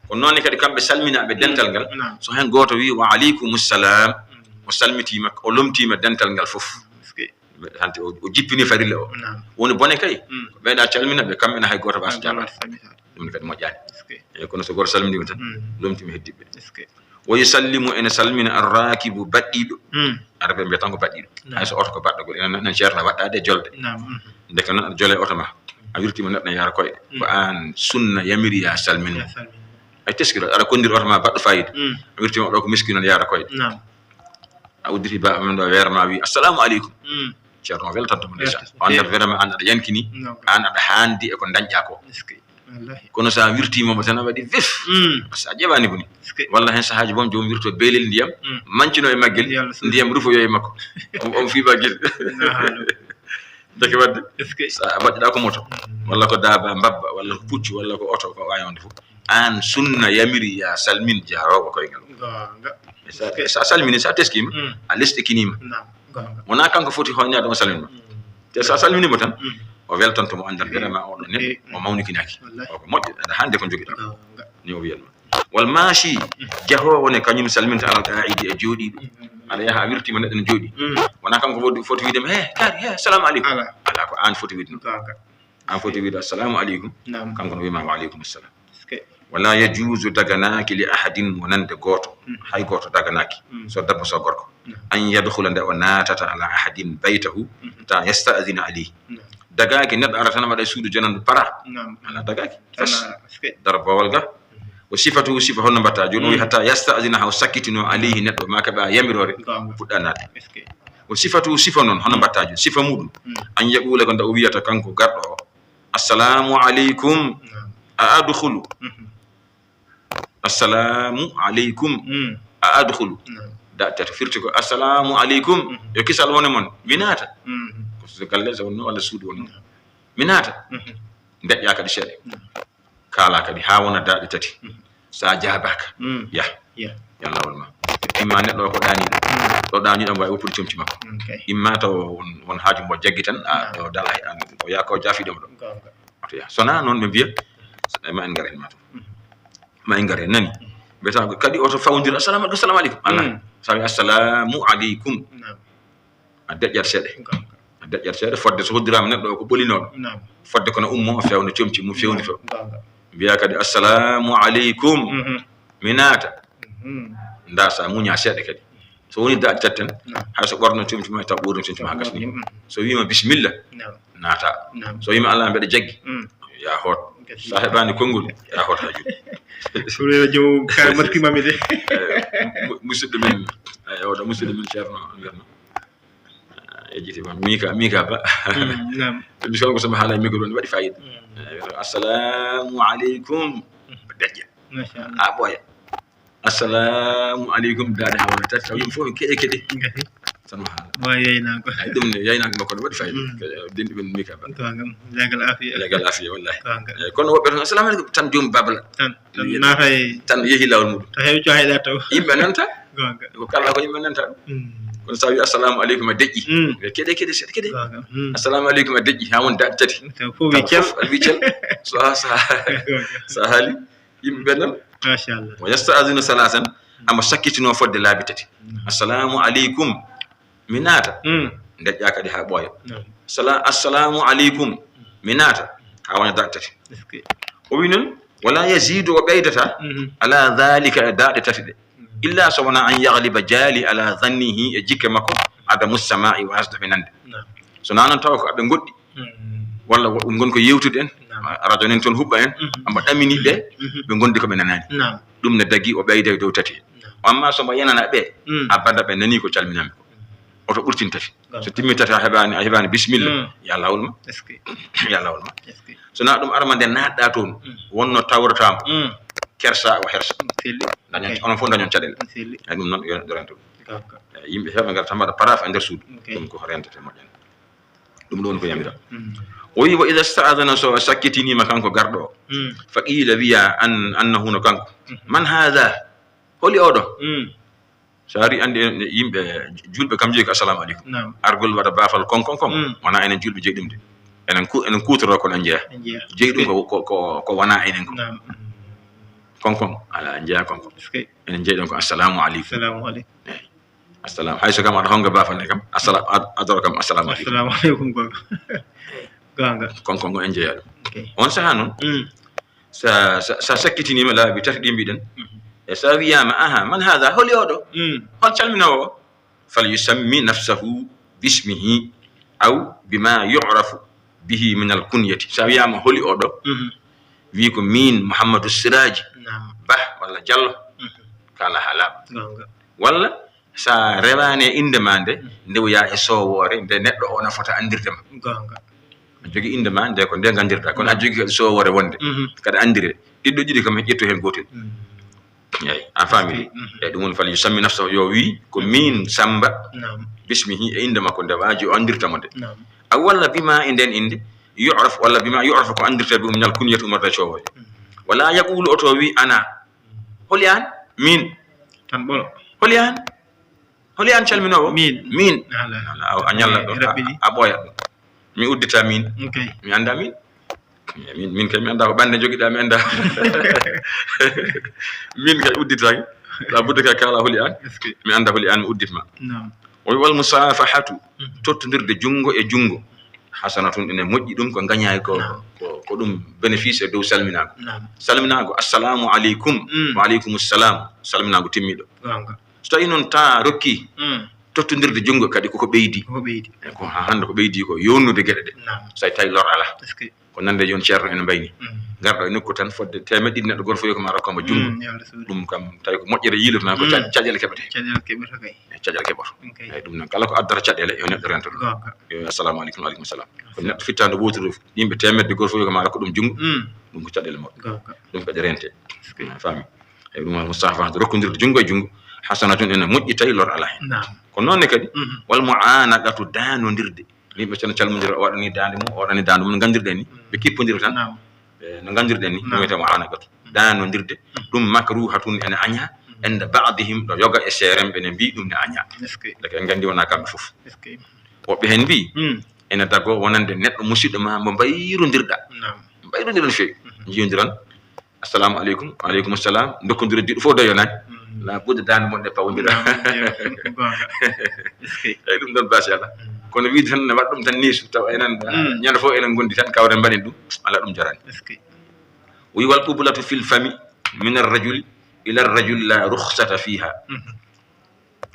Ko noon kadi kamɓe salminaaɓe dental ngal. So heen gooto wi, "Wa aleykumus salam." O salmitiima, o lomtiima dental ngal fof. Hanti o, o jippini farilla o. Woni bone kay. Ko ɓeyɗa calmina ɓe, kamɓe na hay gooto waasa jaabaade. Ɗum ne kadi moƴƴaani. Eyi, kono so gooto salminiima tan, lomtiima heddiiɓe. Wa yusallimu, ene salmina arrakibu, baɗɗiiɗo. Arabe mbiyata tan ko baɗɗiiɗo. Hay so oto ko baɗɗogol, enen, enen ceerno waɗɗaade e jolde. Ndeke noon aɗa jole oto ma. A wirtiima neɗɗo ne yaara koyɗe. Ko aan sunna yamiri ya salmino. Ay teskiro, aɗa konndiri oto ma baɗɗo fayida. A wirtiima ɗo ko miskiino ne yaara koyɗe. A udditi baaba men ɗo, weere ma, wi, "Assalamu aleykum." Ceerno o weltanto mo, ndeysaan. O anndat vraiment aan aɗa yankini, aan aɗa haandi e ko dañƴaa ko. Kono so a wirtiima mo tan, a waɗi vif. So a ƴeewaani ko ni. Walla heen sahaaji boom, joom wirto beelel ndiyam, mancino e maggel, ndiyam rufoyo e makko. On, on fiiba gil. Ndeke waɗde, so a waɗɗiɗaa ko moto, walla ko daaba mbabba, walla ko puccu, walla ko oto, ko waawi wonde fof. Aan sunna yamiri ya salmin jaaroowo koyngal. Goonga. Sa, sa salmini, sa teskiima, a lesɗikiniima. Wonaa kanko foti hoynaade o salminma. Te so a salminiima tan, o weltanto mo, anndan vraiment oɗo neɗɗo, o mawnikinaaki. O ko moƴƴo, aɗa haandi ko njogiɗaa. Ni o wiyatma. Wal maashi, jahoowo ne, kañum salminta alal qaa'idi, e jooɗiiɗo. Aɗa yaha, a wirtiima neɗɗo ne jooɗii. Wonaa kanko foti, foti wiide ma, "He, kaari, he, salamu aleykum." Alaa. Alaa, ko aan foti wiide noon. Aan foti wiide, "Assalamu aleykum." Kanko no wiima, "Wa aleykum assalam." Wala yajuuzu, daganaaki, li ahadin, wonande gooto. Hay gooto daganaaki. So debbo, so gorko. An yadkhula, nde o naatata, ala ahadin baytahu, ta yasta'zina alayhi. Dagaaki neɗɗo ara tan waɗa e suudu jonandu para. Alaa, dagaaki. Fes. Darbowal ga. O sifatu, sifa honno mbatta jooni? O wi, hatta yasta'zina, haa o sakkitino, alayhi, neɗɗo, ma keɓa yamiroore, puɗɗa naatde. O sifatu, sifa noon, hono mbatta jooni? Sifa muɗum, an yaqula, ko nde o wiyata kanko garɗo o, "Assalamu aleykum, a adkhulu?" "Assalamu aleykum, a adkhulu?" Daɗi tati firti ko, "Assalamu aleykum, yo kisal wone mon, mi naata." Ko so galle so wonno walla suudu wonno. "Mi naata." Ndeƴƴa kadi seeɗa. Kaalaa kadi haa wona daɗi tati. So a jaabaaka, yah. Yah. Yah laawol ma. Imma neɗɗo o ko ɗaaniiɗo. Ɗo ɗaaniiɗo, omo waawi woppude comci makko. Imma taw won, won haaju mbo jaggi tan, a, o dala, an, o yaha ko jaafiiɗo mo ɗo. Oto yah. So wonaa noon, ɓe mbiya, ma en ngar heen ma to. Ma en ngar heen, nani? Mbiyata ko kadi oto fawondir, "Assalamu aleykum, assalamu aleykum." Alaa. So a wi, "Assalamu aleykum." A deƴƴat seeɗa. A deƴƴat seeɗa, fodde so hoddiraama neɗɗo o ko ɓolinooɗo. Fodde kono ummo, o fewna comci mum, fewndito. Mbiya kadi, "Assalamu aleykum." Mi naata. Nda sa muña seeɗa kadi. So woni daɗi tatten, hay so ɓorno comci ma, taw ɓorno comci ma haa gasni. So wiima, "Bismillah." Naata. So wiima, "Alaa, mbeɗa jaggi." Ya hoot. Sa heɓaani konngol, ya hoot haa jooni. Ko wiyata joom kare maskimami de. Eh, mu-, musidɗo men, eh, oɗo musidɗo men Ceerno Mbiyatno. Eh, yejjiti ma. Mika, Mika Ba. Naam. Émission ko sama haala micro ni waɗi fayida. Eh, "Assalamu aleykum." Deƴƴa. Machallah. A ɓooya. "Assalamu aleykum," daade haa wona tati, taw yimɓe fof keɗe keɗe. Tan o haala. Wa yeynaako. Ay, ɗum ne, yeynaako makko ne waɗi fayida. Denɗi men Mika Ba. Ko ngam, legal afiya. Legal afiya, wallahi. Ko ngam. Eh, kono woɓɓe tan, "Assalamu aleykum," tan joom babla. Tan, tan naata e tan yehi laawol muɗum. Tan heɓi co hayɗa taw. Yimɓe nanta. Ko ngam. Ko kala ko yimɓe nanta. Kono sa wi, "Assalamu aleykum," a deƴƴi. Ɓe keɗe, keɗe, seeɗa keɗe. Ko ngam. "Assalamu aleykum," a deƴƴi. Haa woni daɗi tati. Taw fof wi cel. Fof wi cel. So a, sa, sa haali. Yimɓe ɓen noon. Machallah. Wa yasta'zinu salasan, amo sakkitino fodde laabi tati. "Assalamu aleykum." Mi naata. Deƴƴa kadi haa ɓooya. Sala-, "Assalamu aleykum." Mi naata, haa wona daaɗe tati. Est-ce que? O wi noon, "Wala yazidu," o ɓeydata, Mhm. "ala dhalika," e daaɗe tati ɗe. Mhm. "Illa so wona an yaghliba jaali ala dhannihi," e jikke makko, "adamu sama'i," wasde ɓe nande. Naam. So naa noon tawa ko aɓe ngoɗɗi, Mhm. walla wo-, ɗum ngon ko yewtude en, Naam. radio nen toon huɓɓa en, Mhm. amba ɗamini ɓe, Mhm. ɓe ngondi ko ɓe nanaani. Naam. Ɗum ne dagi o ɓeyda e dow tati. Naam. Amma so mbo yenana ɓe, Mm. abada ɓe nani ko calminanmi ko. Oto ɓurtin tati. Naam. So timmi tati a heɓaani, a heɓaani bismillah, Mm. ya lawol ma. Est-ce que? Ya lawol ma. Est-ce que? So naa ɗum arma nde naatɗa toon, Mm. wonno tawrataama. Mm. Kersa o hersa. Selli. Dañon, Ok. onon fof dañon caɗeele. Selli. Ay, ɗum noon yo dorento. Gawka. Eh, yimɓe heewɓe ngarta mbaɗa paraaf e nder suudu. Ok. Ɗum ko rentete moƴƴani. Ɗum ɗoon ko yamira. Mm. O wi, "Wa idha sta'adhana," so sakkitiniima kanko garɗo o. Mm. "Fa qila," wiya an, annahu no kanko. Mhm. "Man hadha?" Holi oɗo? Mm. So ari anndi en, yimɓe julɓe kam jeyi ko assalamu aleykum. Naam. Argol waɗa baafal kon, kon, kon. Mm. Wona enen julɓe jeyi ɗum de. Enen ku-, enen kuutoroo kono en jeyaa. En jeyaa. Jeyi ɗum ko, ko, ko, ko wona enen ko. Naam. Kon, kon. Ala, en jeyaa kon, kon. Est-ce que? Enen jeyi ɗon ko assalamu aleykum. Assalamu aleykum. Eyi. Assalam. Hay so kam aɗa honga baafal nde kam. Assalam, ad-, adoro kam. Assalamu aleykum. Assalamu aleykum, goonga. Goonga. Kon, kon, kon en jeyaa ɗum. Ok. On sahaa noon. Mm. Sa, sa, sa sakkitiniima laabi tati ɗi mbiɗen, Mhm. e sa wiyaama, "Aha, man haada? Holi oɗo? Mm. Hol calminoowo o?" "Fal yusammi nafsahu bismihi aw bima yu'rafu bihi min al kunyati." Sa wiyaama, "Holi oɗo?" Mhm. Wi ko miin Mouhamadou Siraji Naam. Bah walla Diallo. Mhm. Kala haa laaɓa. Goonga. Walla sa rewaani e innde ma nde, Mhm. ndewoyaa e soowoore nde neɗɗo o na fota anndirde ma. Goonga. A jogii innde ma nde ko nde nganndirɗaa, kono a Mhm. jogii kadi soowoore wonde, Mhm. kadi anndiree. Ɗiɗɗo ɗiɗi kam, ƴettu heen gootel. Mhm. Eyi, a faamii? Mhm. Eyi, ɗum woni fal yusammi nafsahu, yo wii ko miin Samba, Naam. bismihi, e innde makko nde waaji o anndirta mo nde. Naam. Aw walla bima e nden innde, yu'raf, walla bima yu'raf ko anndirta ɗum minal kunyati ummorde e soowoore. Mhm. Wala yaqulu oto wii ana. Holi aan? Miin. Tan ɓolo. Holi aan? Holi aan calminoowo? Miin. Miin. Ala. Ala, a, a ñalla ɗo, a, Rabbini. A ɓooyat ɗo. Mi uddita miin. Ok. Mi annda miin. Min, min kay mi annda ko ɓannde njogiɗaa, mi annda. Min kay udditaaki. La budda ka kaala holi aan. Est-ce que? Mi annda holi aan, mi uddit ma. Naam. O wi wal musafahatu, Mhm. tottondirde junngo e junngo. Hasanatun, ene moƴƴi, ɗum ko ngañaay ko, Naam. ko, ko ɗum bénéfice e dow salminaago. Naam. Salminaago, "Assalamu aleykum." Mm. "Wa aleykum salam." Salminaago timmiɗo. Goonga. So tawi noon taa rokki Mm. tottondirde junngo kadi koko ɓeydi. Koko ɓeydi. E ko haa hannde ko ɓeydi ko yownude geɗe ɗe. Naam. So tawi lor alaa. Est-ce que? Ko nande jooni ceerno ene mbayni. Mm. Ngarɗo e nokku tan fodde teemedde ɗiɗi neɗɗo gooto fof yo ko ma rokka mo junngo. Mm, yo Allah suuɗe. Ɗum kam tawi ko moƴƴere yiilotoo ko Mm. ca-, caɗeele keɓetee. Caɗeele keɓetee kay. E caɗeele keɓoto. Ok. Eyi, ɗum noon kala ko addata caɗeele yo neɗɗo rento ɗum. Goonga. Yo assalamu aleykum, wa aleykum salam. Ko neɗɗo fittaandu wooturu yimɓe teemedde gooto fof yo ko ma rokka ɗum junngo. Mm. Ɗum ko caɗeele mawɗe. Goonga. Ɗum kadi rente. Est-ce que? A faami? Eyi, ɗum woni musafaha, rokkondirde junngo e junngo. Hasanatun, ene moƴƴi tawi lor alaa heen. Naam. Ko noon ne kadi, Mhm. wal mu'anaqatu, daanondirde. Yimɓe so no calmondira, o waɗani daande mum, o waɗani daande mum, no nganndirɗen ni. Mm. Ɓe kippondira tan. Naam. E, no nganndirɗen ni, ɗum Naam. wiyetee mu'anaqatu. Mm. Daanondirde, Mm. ɗum makruhatun, ene añaa, Mm. inda ba'dihim, ɗo yoga e seerenɓe ne mbiyi ɗum ne añaa. Est-ce que? Ndeke en nganndi wonaa kamɓe fof. Est-ce que? Woɓɓe heen mbiyi, Mm. ene dagoo wonande neɗɗo musidɗo ma mo mbayrondirɗaa. Naam. Mbayrondiron feewi. Mhm. Njiyondiron. "Assalamu aleykum." "Wa aleykum salam." Ndokkondira juuɗe fof doyonaani. Mm. La budda daande mon ɗe pawondira. Naam, eyi, ko goonga. Est-ce que? Eyi, ɗum ɗon baasi alaa. Mm. Kono wiide tan ne waɗa ɗum tan neesu, tawa enen, Mm. ñande fof enen ngondi tan, kawren mbaɗen ɗum, alaa, ɗum jaraani. Est-ce que? O wi, "Wal qublatu fil fami min ar-rajuli ila ar-rajuli la rukhsata fiha." Mhm.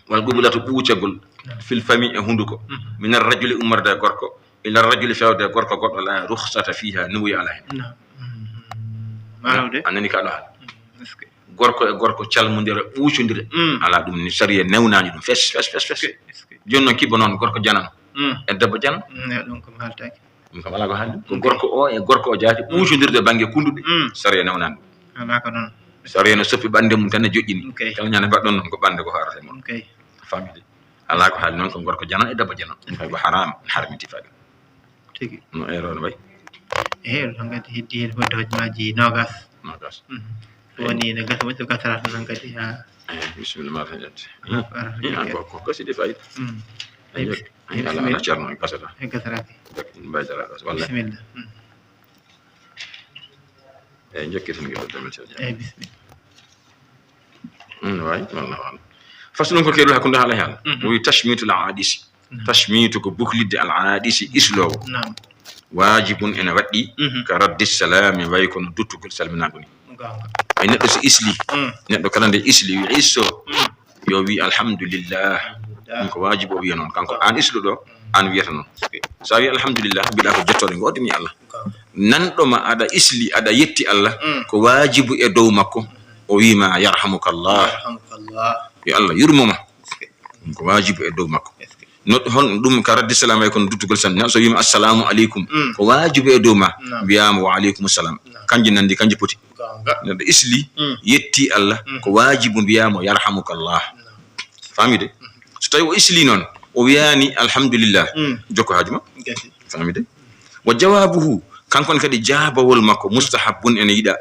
Wal qublatu, ɓuucagol, Naam. fil fami, e hunnduko, Mhm. min ar-rajuli, ummorde e gorko, ila ar-rajuli, fewde e gorko goɗɗo, la rukhsata fiha, nuwuya alaa heen. Naam. Mhm. Maaro de? A nani ka ɗo haala? Mhm. Est-ce que? Gorko e gorko calmondira, ɓuucondira. Mm. Alaa, ɗum ni sariya newnaani ɗum. Fes, fes, fes, fes. Est-ce que? Est-ce que? Jooni noon kibba noon gorko janano. Mm. E debbo janano. Mm, ɗum kam haaltaaki. Ɗum kam alaa ko haaldi. Ko Ok. gorko o e gorko o jaati Mm. ɓuucondirde bannge kunnduɗe. Mm. Sariya newnaani ɗum. Alaa ko noon. Sariya no soppi ɓannde mum tan, ne joƴƴini. Ok. Kala ñande mbaɗɗon noon ko ɓannde ko haarata e mon. Ok. Famɗi. Alaa ko haali noon, ko gorko janon e debbo janon. Ɗum kay ko haram, haramiti faade. Tigi. No eero no wayi? Eero tan kadi heddi heen fodde hojmaaji noogaas. Noogaas. Mhm. Eyi. Woni ne gasa, woni so gasata tan kadi haa. Eyi, bisimilla ma tan ƴetti. Haa, haa, Ih, haa, ko, ko, ko sidi fayda. Mm. Eyi, Eyi, bis-, eyi, eyi, ala, ala, bisimilla. Ceerno, en gasata. En gasata kay. Mbaydara ɗo, wallay. Bisimilla. Mm. Eyi, jokkiten ngel ɗo, Ceerno. Eyi, bisimilla. Mm, waay, wallahu alam. Faslun, ko keerol hakkunde haala e haala. Mhm. Wi tashmitul aadisi. Tashmitu ko buklidde al aadisi isloowo. Naam. Waajibun ene waɗɗi. Mhm. Ka raddi salaami, way kono duttugol salminaago ni. Goonga. Ay neɗɗo so isli, mm, neɗɗo kala nde isli, wi isso, mm, yo wi alhamdulillah. Alhamdulillah. Ɗum ko waajibu o wiya noon. Kanko aan isluɗo, mm, aan wiyata noon. Sa wi alhamdulillah, mbiɗa ko jettooɗe ngoodani Allah. Goonga. Nanɗo ma aɗa isli, aɗa yetti Allah, mm, ko waajibu e dow makko, o wi ma yarhamukallah. Yarhamukallah. Yo Allah yurmo ma. Ɗum ko waajibu e dow makko. Est-ce que? No, hon ɗum ka raddi salam ay kono duttugol salmi. So wiima assalamu aleykum, mm, ko waajibu e dow ma. Naam. Mbiyaama wa aleykum salam. Naam. Kanji nandi, kanji poti. Goonga. Neɗɗo isli, mm, yetti Allah, mm, ko waajibu mbiyaama yarhamukallah. Naam. Faamide? Mm. So tawi o isli noon, o wiyaani alhamdulillah, mm, jokko haaju ma. Gasi. Faamide? Wa jawaabuhu, kankon kadi jaabawol makko, mustahabbun ene yiɗa.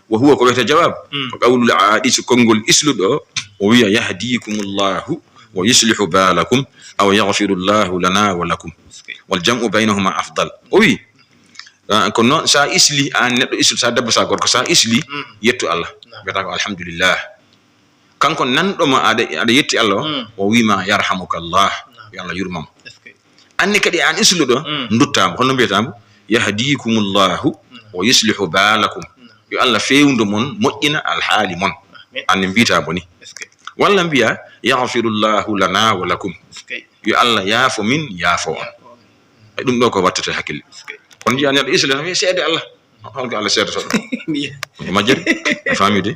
Wa huwa, ko wiyata jawab, mm, ko qawlul aadisi, konngol isluɗo, o wiya yahdikumullahu wa yuslihu balakum aw yaghfirullahu lana wa lakum. Wal jam'u baynahuma afdal. O wi, ah, ko noon sa isli, aan neɗɗo isluɗo, sa debbo, sa gorko, sa isli, mm, yettu Allah. Naam. Mbiyata ko alhamdulillah. Kanko nanɗo ma aɗa, aɗa yetti Allah o, mm, o wi ma yarhamukallah. Naam. Yo Allah yurmam. Est-ce que? Anne kadi aan isluɗo, mm, nduttaa mo. Hono mbiyata mo? Yahdikumullahu, mm, wa yuslihu balakum. Mm. Yo Allah feewndo mon, moƴƴina alhaali mon. Amin. Anne mbiyata mo ni. Est-ce que? Walla mbiya, yaghfirullahu lana wa lakum. Est-ce que? Yo Allah yaafo min, yaafo on. Yaafo on. E ɗum ɗo ko wattata hakkille. Est-ce que? On njiya neɗɗo isla, no wiya seede Allah. Holko Allah seedata ɗum? Ko majjere. A faami de?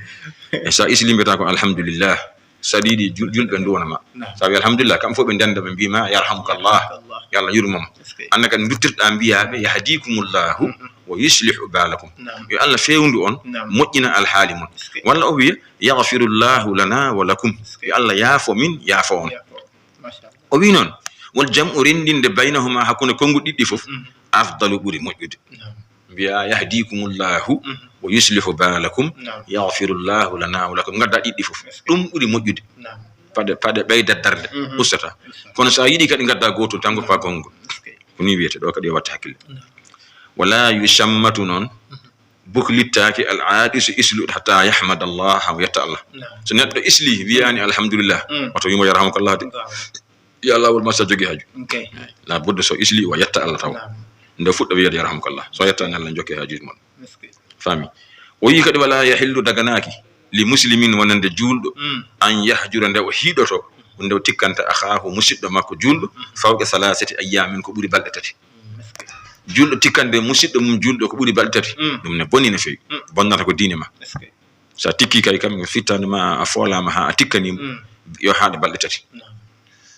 E sa isli mbiyata ko alhamdulillah. Sa ɗiɗi jul-, julɓe nduwona ma. Naam. Sa wi alhamdulillah, kam fof ɓe ndenda ɓe mbiima yarhamukallah. Yarhamukallah. Yo Allah yurmam. Est-ce que? Anna kadi nduttirɗa mbiyaɓe yahdikumullahu, mm-hmm, wa yuslihu balakum. Naam. Yo Allah fewndu on, naam, moƴƴina alhaali mon. Est-ce que? Walla o wiya yaghfirullahu lana wa lakum. Est-ce que? Yo Allah yaafo min, yaafo on. Yaafo. Machallah. O wi noon, wal jam'u, renndinde, baynahuma, hakkunde konnguɗi ɗiɗi fof, mhm, afdalu, ɓuri moƴƴude. Naam. Mbiya yahdikumullahu, mhm, wa yuslihu balakum, naam, yaghfirullahu lana wa lakum. Ngadda ɗiɗi fof. Ɗum ɓuri moƴƴude. Naam. Paɗe, paɗe ɓeydat darnde, mhm, ustata. Ustata. Kono so a yiɗi kadi ngadda gootol tan, ngoppa konngol. Ok. Ko ni wiyete ɗo kadi, yo watte hakkille. Naam. Wala yushammatu noon, mhm, buklittaake al aadisu, isluɗo, hatta yahmada Allah, o yetta Allah. Naam. So neɗɗo isli, wiyaani alhamdulillah, mm, oto wimo yarhamukallah de. Naam. Ya Allah, wol masa jogi haaju. Ok. La budda so isli, o yetta Allah taw. Naam. Nde fuɗɗo wiyede yarhamukallah. So yettaani Allah, jokke haajuuji mon. Est-ce que? Faami. O yi kadi, wala yahillu, daganaaki, li muslimin, wonande juulɗo, mm, an yahjura, nde o hiɗoto, nde o tikkanta akhaahu, musidɗo makko juulɗo, mm, fawqa thalathati ayyamin, ko ɓuri balɗe tati. Mm, est-ce que? Juulɗo tikkande musidɗo mum juulɗo ko ɓuri balɗe tati, mm, ɗum ne boni no feewi. Mm. Bonnata ko diine ma. Est-ce que? So a tikki kay kam, mi fittande ma, a foolama ha a tikkani mo, mm, yo haaɗe balɗe tati. Naam.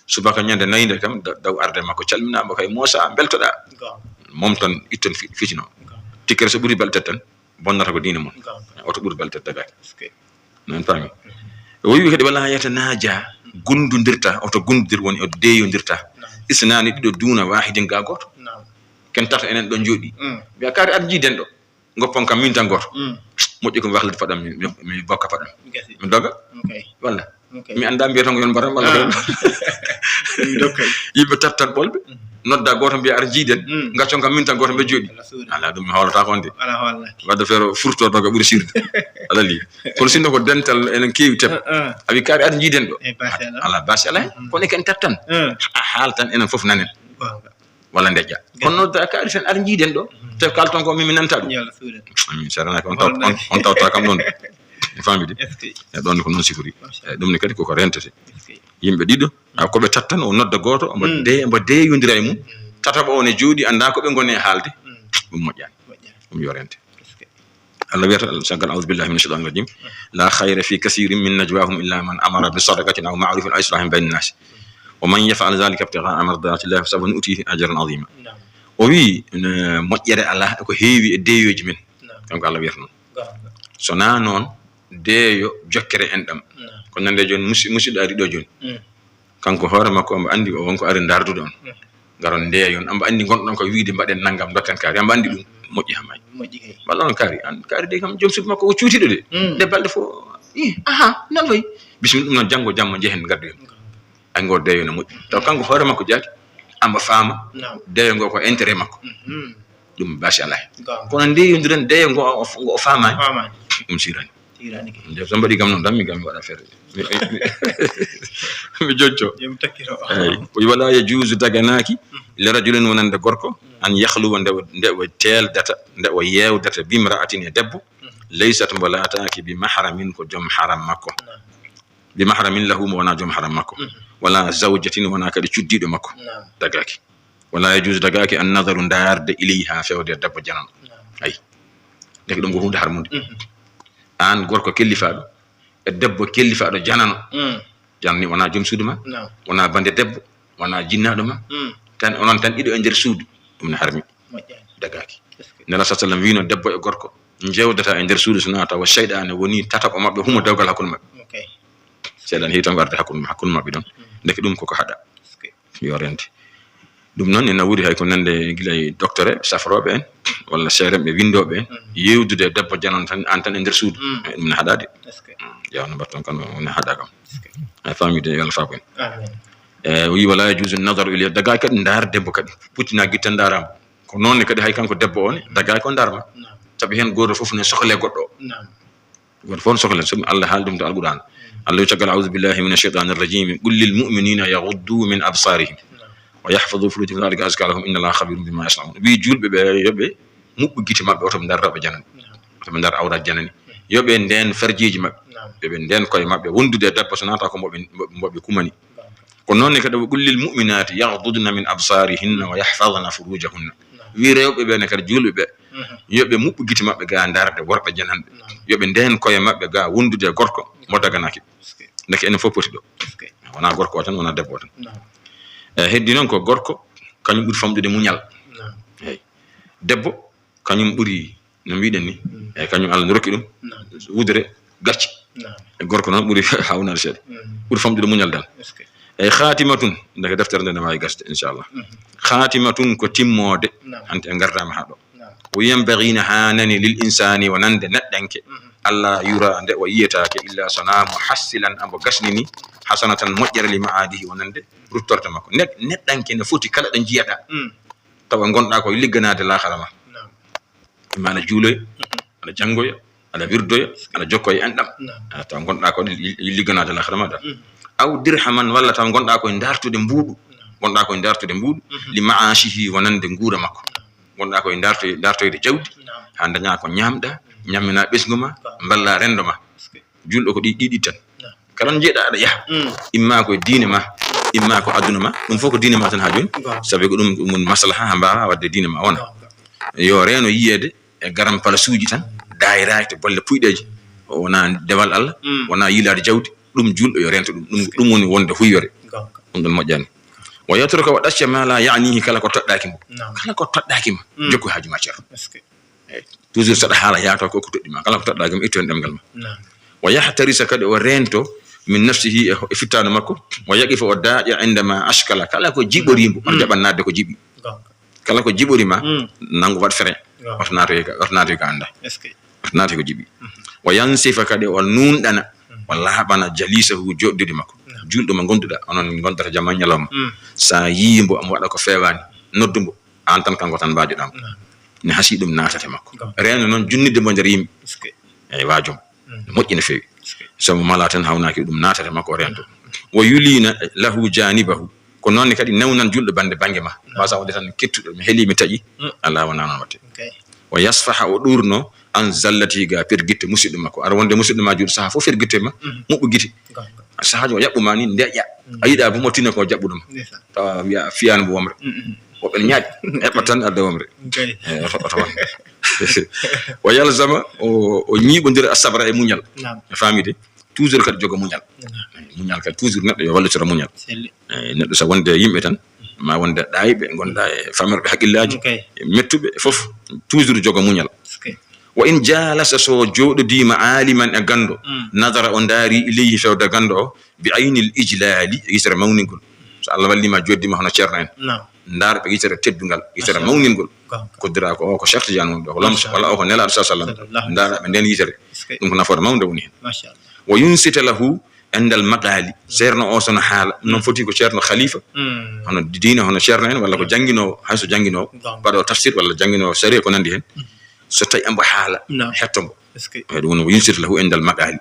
Subaka ñande nayi nde kam, da-, daw arde makko, calminama kay, Moosa, beltoɗa. Goonga. Mom tan itton fi-, fitino. Goonga. Tikkere so ɓuri balɗe tati tan, bonnata ko diine mon. Goonga. Oto ɓuri balɗe tati dagaaki. Est-ce que? Noon faami. Mhm. O wi'i kadi, wala yatanaja, gundondirta, oto gundodir, woni oto deeyondirta. Naam. Isnaani, ɗiɗo, duna wahidin, ga gooto. Naam. Ken tato enen ɗo jooɗi. Mm. Mbiya, kaari, ar jiiden ɗo. Ngoppon kam min tan gooto. Mm. Moƴƴi ko mi wahlata paɗam, mi, mi, mi bokka paɗam. Gasi. Mi doga. Ok. Walla? Ok. Mi annda, mbiya tan ko yon mbaɗam walla ko yon. Ah. Mi dokkay. Yimɓe tattan ɓolɓe. Mm. Nodda gooto, mbiya, ar jiiden. Mm. Gaccon kam min tan gooto, mbe jooɗi. Ala suuɗa. Ala, ɗum mi hoolata ko on de. Ala hoolata. Wadde feere furto doga ɓuri sirde. Ala li. Kono sinno ko dental enen keewi teb. Ah, ah. A wi, kaari, ar jiiden ɗo. E basi ala. Ala basi ala. Mm. Kono ken tattan. Ah. A haal tan enen fof nanen. Goonga. Walla ndeƴƴa. Kono nodda kaari tan, ar jiiden ɗo. Mhm. Te kalton ko min, mi nanta ɗum. Yo Allah suuɗe. Amin, sarana ko on taw-, on, on tawta kam ɗon. Mi faami de. Est-ce que? E ɗon ko noon sifori. Machallah. E ɗum ne kadi koko rentete. Est-ce que? Yimɓe ɗiɗo, a ko ɓe tattan, o nodda gooto, omo, mm, de-, omo deeyondira e mum. Mm. Tataɓo o ne jooɗi, annda ko ɓe ngoni e haalde. Mm. Ɗum moƴƴaani. Moƴƴaani. Ɗum yo rente. Est-ce que? Allah wiyata, caggal, "A'udhu billahi minash shaitanir rajim. La khayra fi kathirin min najwahum illa man amara bi sadaqatin aw ma'rufin aw islahin bayna nas. Wa man yaf'al dhalika ibtigha'a mardatillahi fa sawfa nu'tihi ajran azima." Naam. O wi, ne, moƴƴere alaa ko heewi e deeyoji men. Naam. Kanko Allah wiyata noon. Goonga. So na noon, deeyo jokkere enɗam. Naam. Ko nande jooni, musi-, musidɗo ari ɗo jooni. Mm. Kanko hoore makko omo anndi o wonko ari ndaardude on. Mm. Ngaron ndeeyon, omo anndi ngonɗon ko wiide mbaɗen nanngam, dokken kaari. Omo anndi ɗum moƴƴi haa maayi. Moƴƴi kay. Walla on kaari, an kaari de kam, joom suudu makko o cuutiiɗo de. Mm. Nde balɗe fof, ih, aha, noon wayi. Bisimilla, ɗum noon janngo jamma njehen ngaddoyon. Ay ngoo deeyo no moƴƴi. Taw kanko hoore makko jaati, omo faama, naam, deeyo ngoo ko intérêt makko. Mhm. Ɗum basi alaa heen. Goonga. Kono ndeeyondiren deeyo ngo o, ngo o faamaani. Faamaani. Ɗum sirani. Nde so mbaɗi kam noon tan, min kam mi waɗa feere. Mi, mi, mi, mi jojjo. Eyyi. O wi, "Wala yajuuzu, daganaaki, li rajulin, wonande gorko, an yakhluwa, nde o, nde o teeldata, nde o yeewdata, bimra'atin, e debbo, laysat, mbo laataaki, bi mahramin, ko joom haram makko. Bi mahramin lahu, mo wonaa joom haram makko. Wala zawjatin, wonaa kadi cuddiiɗo makko." Dagaaki. "Wala yajuuzu, dagaaki, an nadaru, ndaarde, ilayha, feewde e debbo janano." Ayi. Ndeke ɗum ko huunde harmunde. Aan gorko kellifaaɗo, e debbo kellifaaɗo janano. Janani wonaa joom suudu ma, wonaa bande debbo, wonaa jinnaaɗo ma. Tan onon tan ɗiɗo e nder suudu, ɗum ne harmi. Dagaaki. Nela sa sallam wiino debbo e gorko njeewdata e nder suudu so naa tawa seyɗaane woni tataɓo maɓɓe, humo dewgal hakkunde maɓɓe. Seyɗaane heewi tan ko arde hakkunde, hakkunde maɓɓe ɗon. Ndeke ɗum koko haɗa. Yo rende. Ɗum noon ina wuri hay ko nande gila e docteur, safrooɓe en, walla seeremɓe winndooɓe en, yeewdude e debbo janano tan, aan tan e nder suudu. Ɗum ne haɗaade. Yawno mbatton kan, ne haɗa kam. A faami de, yo Allah faabo en. E, o wi, "Wala yajuuzu nadaru ilayha." Dagaaki kadi ndaar debbo kadi. Puccinaa gite ndaaraama. Ko noon ne kadi hay kanko debbo o ne, dagaaki ko ndaarma. Sabi heen gooto fof ne sohlee goɗɗo o. Gooto fof ne sohlee, sabi Allah haali ɗum to Alqur'aan. Allah wi caggal, "A'uuzu billahi mina shaytaani rajim. Qul lil mu'minina yaghuddu min absarihim wa yahfazu furujahum, dhalika azka lahum, inna Allaha khabirun bima yasna'un." Wi juulɓe ɓe, yo ɓe muɓɓu gite maɓɓe, oto ɓe ndar rewɓe janani. Oto ɓe ndar awra janani. Yo ɓe ndeen farjiiji maɓɓe. Yo ɓe ndeen koye maɓɓe. Wondude e debbo so naata ko mbo ɓe, mbo ɓe kumani. Ko noon ne kadi, "Wa qul lil mu'minaati yaghdudna min absarihinna wa yahfazna furujahunna." Wi rewɓe ɓe ne kadi, juulɓe ɓe, yo ɓe muɓɓu gite maɓɓe ga ndaarde worɓe jananɓe. Yo ɓe ndeen koye maɓɓe ga wondude e gorko mo daganaaki. Ndeke enen fof poti ɗo. Wonaa gorko o tan, wonaa debbo o tan. E, heddi noon ko gorko, kañum ɓuri famɗude muñal. Eyi. Debbo, kañum ɓuri, no mbiɗen ni, eyi, kañum Allah no rokki ɗum wudere gacce. E gorko noon ɓuri hawnaade seeɗa. Ɓuri famɗude muñal dal. Eyi, khatimatun, ndeke deftere nde ne waawi gasde, inchallah. Khatimatun ko timmoode, hannde en ngardaama haa ɗo. O wi, "Yanbaghi, na haanani, lil insaani, wonande neɗɗanke, alla yura, nde o yiyetaake, illa, so wonaa, muhassilan, ambo gasnini, hasanatan, moƴƴere, li ma'adihi, wonande ruttorde makko." Neɗ-, neɗɗanke ne foti kala ɗo njiyaɗaa, tawa ngonɗaa ko ligganaade laakhara ma. Imma aɗa juuloya, aɗa janngoya, aɗa wirdoya, aɗa jokkoya enɗam. Aɗa tawa ngonɗaa ko li-, li-, ligganaade laakhara ma ɗa. Aw dirhaman, walla tawa ngonɗaa ko e ndaartude mbuuɗu. Ngonɗaa ko e ndaartude mbuuɗu, li ma'ashihi, wonande nguura makko. Ngonɗaa ko e ndaartoy-, ndaartoyde jawdi, haa ndañaa ko ñaamɗaa, ñamminaa ɓesngu ma, mballaa renndo ma. Juulɗo ko ɗi, ɗiɗi tan. Kala njiɗɗaa aɗa yaha. Imma ko e diine ma, imma ko aduna ma. Ɗum fof ko diine ma tan haa jooni. Sabi ko ɗum, ɗum woni maslaha haa mbaawaa waɗde diine ma wona. Yo reeno yiyeede e garam palasuuji tan, daayiraaji to bolle puyɗeeji. O wonaa dewal Allah, wonaa yiilaade jawdi. Ɗum juulɗo yo reento ɗum. Ɗum, ɗum woni wonde huyyore. Ɗum ɗon moƴƴaani. Wa yatruka, o ɗacca, ma la ya'nihi, kala ko toɗɗaaki mo. Kala ko toɗɗaaki ma, jokku haaju ma, ceerno. Eyi. Toujours saɗa haala, yaato ko, ko toɗɗi ma. Kala ko toɗɗaaki mo, itto heen ɗemngal ma. Wa yahtarisa, kadi o reento, min nafsihi, e, e fittaandu makko. Wa yaqifa, o daaƴa, indama ashkala, kala ko jiɓorii mbo, on jaɓan naatde ko jiɓi. Kala ko jiɓori ma, nanngu, waɗ frein. Oto naatoy ka, oto naatoy ka annda. Oto naatoy ko jiɓi. Wa yansifa, kadi o nuunɗana, o laaɓana, jalisahu, jooɗiiɗo makko. Juulɗo mo ngonduɗaa, onon ngondata jama e ñalawma. Sa yii mbo omo waɗa ko feewaani, noddu mbo, aan tan kanko tan mbaadiɗaa mo. Ne hasii ɗum naatata e makko. Reeno noon junnitde mbo nder yimɓe. Eyi, waajom. No moƴƴi no feewi. So mo malaa tan hawnaaki ɗum naatata e makko, o reento. Wa yulina lahu janibahu. Ko noon ne kadi newnan juulɗo bannde bannge ma. Mbasa wonde tan kettuɗo, mi heeli, mi taƴi. Alaa, wonaa noon waɗte. Wa yasfaha, o ɗuurno, an zallatihi, ga pergitte musidɗo makko. Aɗa wonde musidɗo ma juulɗo, sahaa fof fergitte ma, muɓɓu gite. Sahaaji o yaɓɓu ma ni, ndeƴƴa. A yiɗaa bo mo tinno ko jaɓɓuɗo ma. Tawa wiya fiyaani mo womre. Woɓɓe ne ñaaƴa, eɓɓa tan adda womre. Eyi, oto, oto won. Wa yalzama, o, o ñiiɓondira, asabra, e muñal. A faami de? Toujours kadi jogo muñal. Muñal kadi toujours neɗɗo yo wallitoro muñal. Eyi, neɗɗo so wonde e yimɓe tan, ma wonde ɗaayɓe, ngonɗa e famirɓe haqqillaaji, e mettuɓe, e fof, toujours jogo muñal. Wa in jalasa, so jooɗodiima, aliman, e ganndo, nadara, o ndaari, ilayhi, fewde ganndo o, bi aynil ijlaali, e yitere mawningol. So Allah walliima, jooɗodiima hono ceerno en. Ndaarɓe yitere teddungal, yitere mawningol. Koddira ko o ko Cheikh Tidiane woni ɗo, ko lomto, walla o ko Nelaaɗo sa sallam. Ndaaraɓe nden yitere. Ɗum ko nafoore mawnde woni heen. Wa yunsita lahu indal maqaali. Ceerno o so no haala, noon foti ko ceerno khalifa, hono diine, hono ceerno en, walla ko jannginoowo, hay so jannginoowo, baɗoowo tafsir, walla jannginoowo sariya, ko nanndi heen. So tawi ambo haala, naam, hetto mbo. Est-ce que? Eyi, ɗum woni, "Wa yunsita lahu indal maqaali."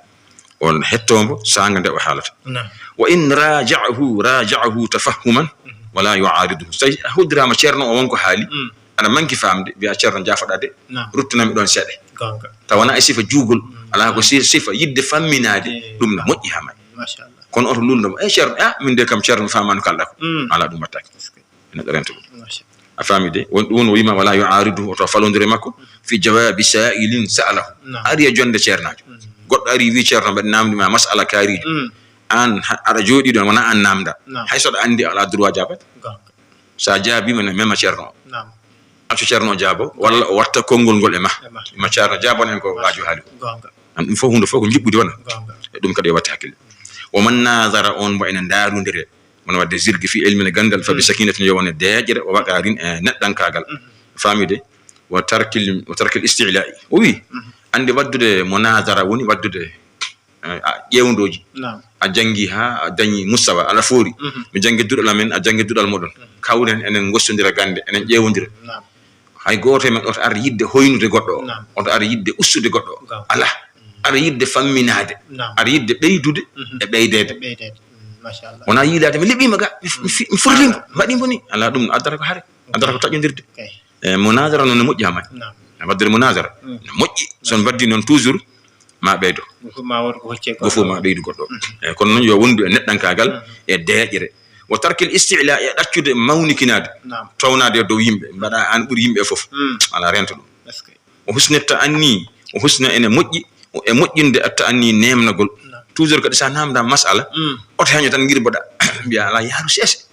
On hetto mbo saanga nde o haalata. Naam. "Wa in raja'ahu, raja'ahu tafahuman, mhm, wala yu'ariduhu." So tawi a hoddirama ceerno o wonko haali, mm, aɗa manki faamde, mbiya, "Ceerno, jaafoɗa de, naam, ruttanami ɗon seeɗa." Gonga. Tawa wona e sifa juugol, mm, alaa ko si-, sifa yiɗde famminaade, eh, ɗum na moƴƴi haa may. Machallah. Kono oto luulndo mo, "Eh, ceerno, ah, min de kam, ceerno, mi faamaani ko kalɗa ko." Mm. Alaa, ɗum wattaake. Est-ce que? Neɗɗo rento ɗum. Machallah. A faami de? Won, ɗum woni o wiima, "Wala yu'ariduhu," oto falondire makko, "fi jawaabi saa'ilin sa'alahu." Naam. Ari e jonde ceernaajo. Mm. Goɗɗo ari wi, "Ceerno, mbaɗi namdi ma mas'ala kaarijo." Mm. Aan ha-, aɗa jooɗi ɗon, wona aan namda. Naam. Hay so aɗa anndi, alaa droit jaabade. Gonga. So a jaabiima, ne mema ceerno o. Naam. Accu ceerno o jaabo, walla o watta konngol ngol e ma. E ma. Ma ceerno jaabon en ko, gonga, waajo haali ko. Gonga. An ɗum fof, huunde fof ko njiɓɓudi wona. Gonga. E ɗum kadi yo watte hakkille. "Wa man nazara," on mbo ene ndaarundire, wona wadde zirgi fi ilmi e ganndal, fa bi, mm, sakinatin, yo wone deeƴre, o waɗa rin e neɗɗankaagal. Mhm. Faami de? "Wa tarkil, wa tarkil isti'la'i." O wi, mhm, anndi waddude munazara woni waddude, eh, a, ƴeewndooji. Naam. A janngi haa a dañi mustawa, aɗa foori. Mhm. Mi janngi duɗal amen, a janngi duɗal moɗon. Mhm. Kawren, enen ngostondira gannde, enen ƴeewondira. Naam. Hay gooto e men oto ar yiɗde hoynude goɗɗo o. Naam. Oto ar yiɗde ustude goɗɗo o. Gonga. Alaa. Mm. Aɗa yiɗde famminaade. Naam. Aɗa yiɗde ɓeydude, mhm, e ɓeydeede. E ɓeydeede. Mm, machallah. Wona yiilaade, mi liɓiima ga, mi f-, mi fi-, mi furlii mo, mbaɗii mo ni. Alaa, ɗum addata ko hare, addata ko taƴondirde. Kay. E, munazara noon ne moƴƴi haa may. Naam. E, waɗde munazara, mm, ne moƴƴi. So on mbaɗdi noon toujours, ma ɓeydo. Go fof ma wood ko hocce goɗɗo. Go fof ma ɓeydu goɗɗo. Mm. E, kono noon yo wondu e neɗɗankaagal, mm, e deeƴre. Wa tarkil isti'la, e ɗaccude mawnikinaade. Naam. Townaade e dow yimɓe, mbaɗa aan ɓuri yimɓe fof. Mm. Alaa, rento ɗum. Est-ce que? O husna ta'anni, o husna ene moƴƴi, o, e moƴƴinde at ta'anni neemnagol. Naam. Toujours kadi so a namda masala, mm, oto heño tan ngirboɗa. Mbiya, "Alaa, yaaru seese."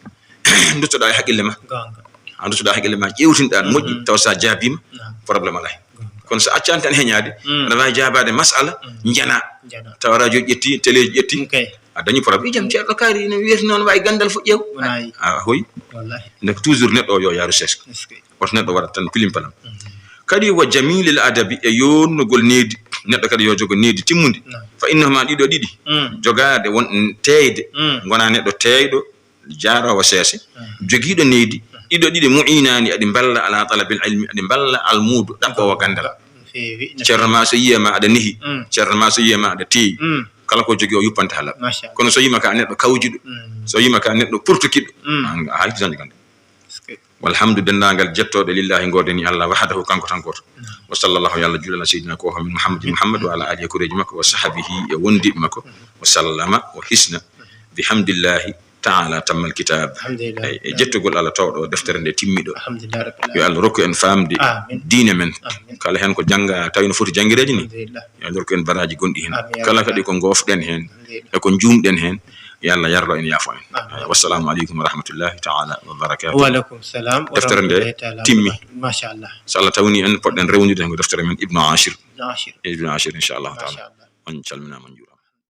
Duttoɗa e haqqille ma. Gonga. A duttoɗa e haqqille ma, ƴeewtinɗa no moƴƴi, mm, tawa so a jaabiima, naam, problème alaa hen. Gonga. Kono so a accaani tan heñaade, mm, aɗa waawi jaabaade masala, mm, njana. Njana. Tawa radio ƴetti, télé ƴetti. Ok. A dañi problème. I jam, ceerno kaari no wiyata noon, waawi ganndal fof ƴeew. Wonaa yi. A, a hoyi. Wallahi. Ndeke toujours neɗɗo o yo yaaru seesko. Est-ce que? Woto neɗɗo waɗa tan pilim palam. Mhm. Kadi wa jamilil adabi, e yonnugol needi. Neɗɗo kadi yo jogo needi timmundi. Naam. Fa innahuma, ɗiɗo ɗiɗi. Mm. Jogaade won teeyde. Mm. Ngona neɗɗo teeyɗo, jaaroowo seese. Mm. Jogiiɗo needi. Mm. Ɗiɗo ɗiɗi mu'inaani, aɗi mballa ala talabil ilmi, aɗi mballa almuudo ɗaɓɓoowo ganndal. No feewi, no feewi. Ceerno ma so yiya ma aɗa nehi. Mm. Ceerno ma so yiya ma aɗa teeyi. Mm. Kala ko jogii o yuppante halal. Machallah. Kono so yima ka neɗɗo kawjuɗo, mm, so yima ka neɗɗo purtukiɗo, mm, an a haalti dañde ganndal. Est-ce que? Walhamdu, denndaangal jettooɗe, lillahi, ngoodani Allah, wahdahu, kanko tan gooto. Naam. Wa sallallahu, yo Allah juulana Seydina ko men Muhammad, Muhammad wa ala alihi, koreeji makko, wa sahbihi, e wondiiɓe makko, wa sallama, wa hisna, bihamdillahi ta'ala tammal kitab. Alhamdulillah. Eyi, e jettugol Allah tawɗo deftere nde timmiɗo. Alhamdulillah rabbil alamin. Yo Allah rokku en faamde, amin, diine men. Amin. Kala heen ko jannga, tawi no foti janngireede ni. Alhamdulillah. Yo Allah rokku en baraaji gonɗi heen. Amin, ya rabbal alamin. Kala kadi ko ngoofɗen heen, e ko njuumɗen heen, yo Allah yarlo en, yaafo en. Amin. Wassalamu aleykum wa rahmatullahi ta'ala wa barakatuh. Wa aleykum salam wa rahmatullahi ta'ala wa barakatuh. Deftere nde timmi. Machallah. So Allah tawni en, poɗɗen rewnude heen ko deftere men Ibnu Ashir. Ibnu Ashir. Ibnu Ashir, inchallahu ta'ala. Machallah. On calminaama, on njuuraama.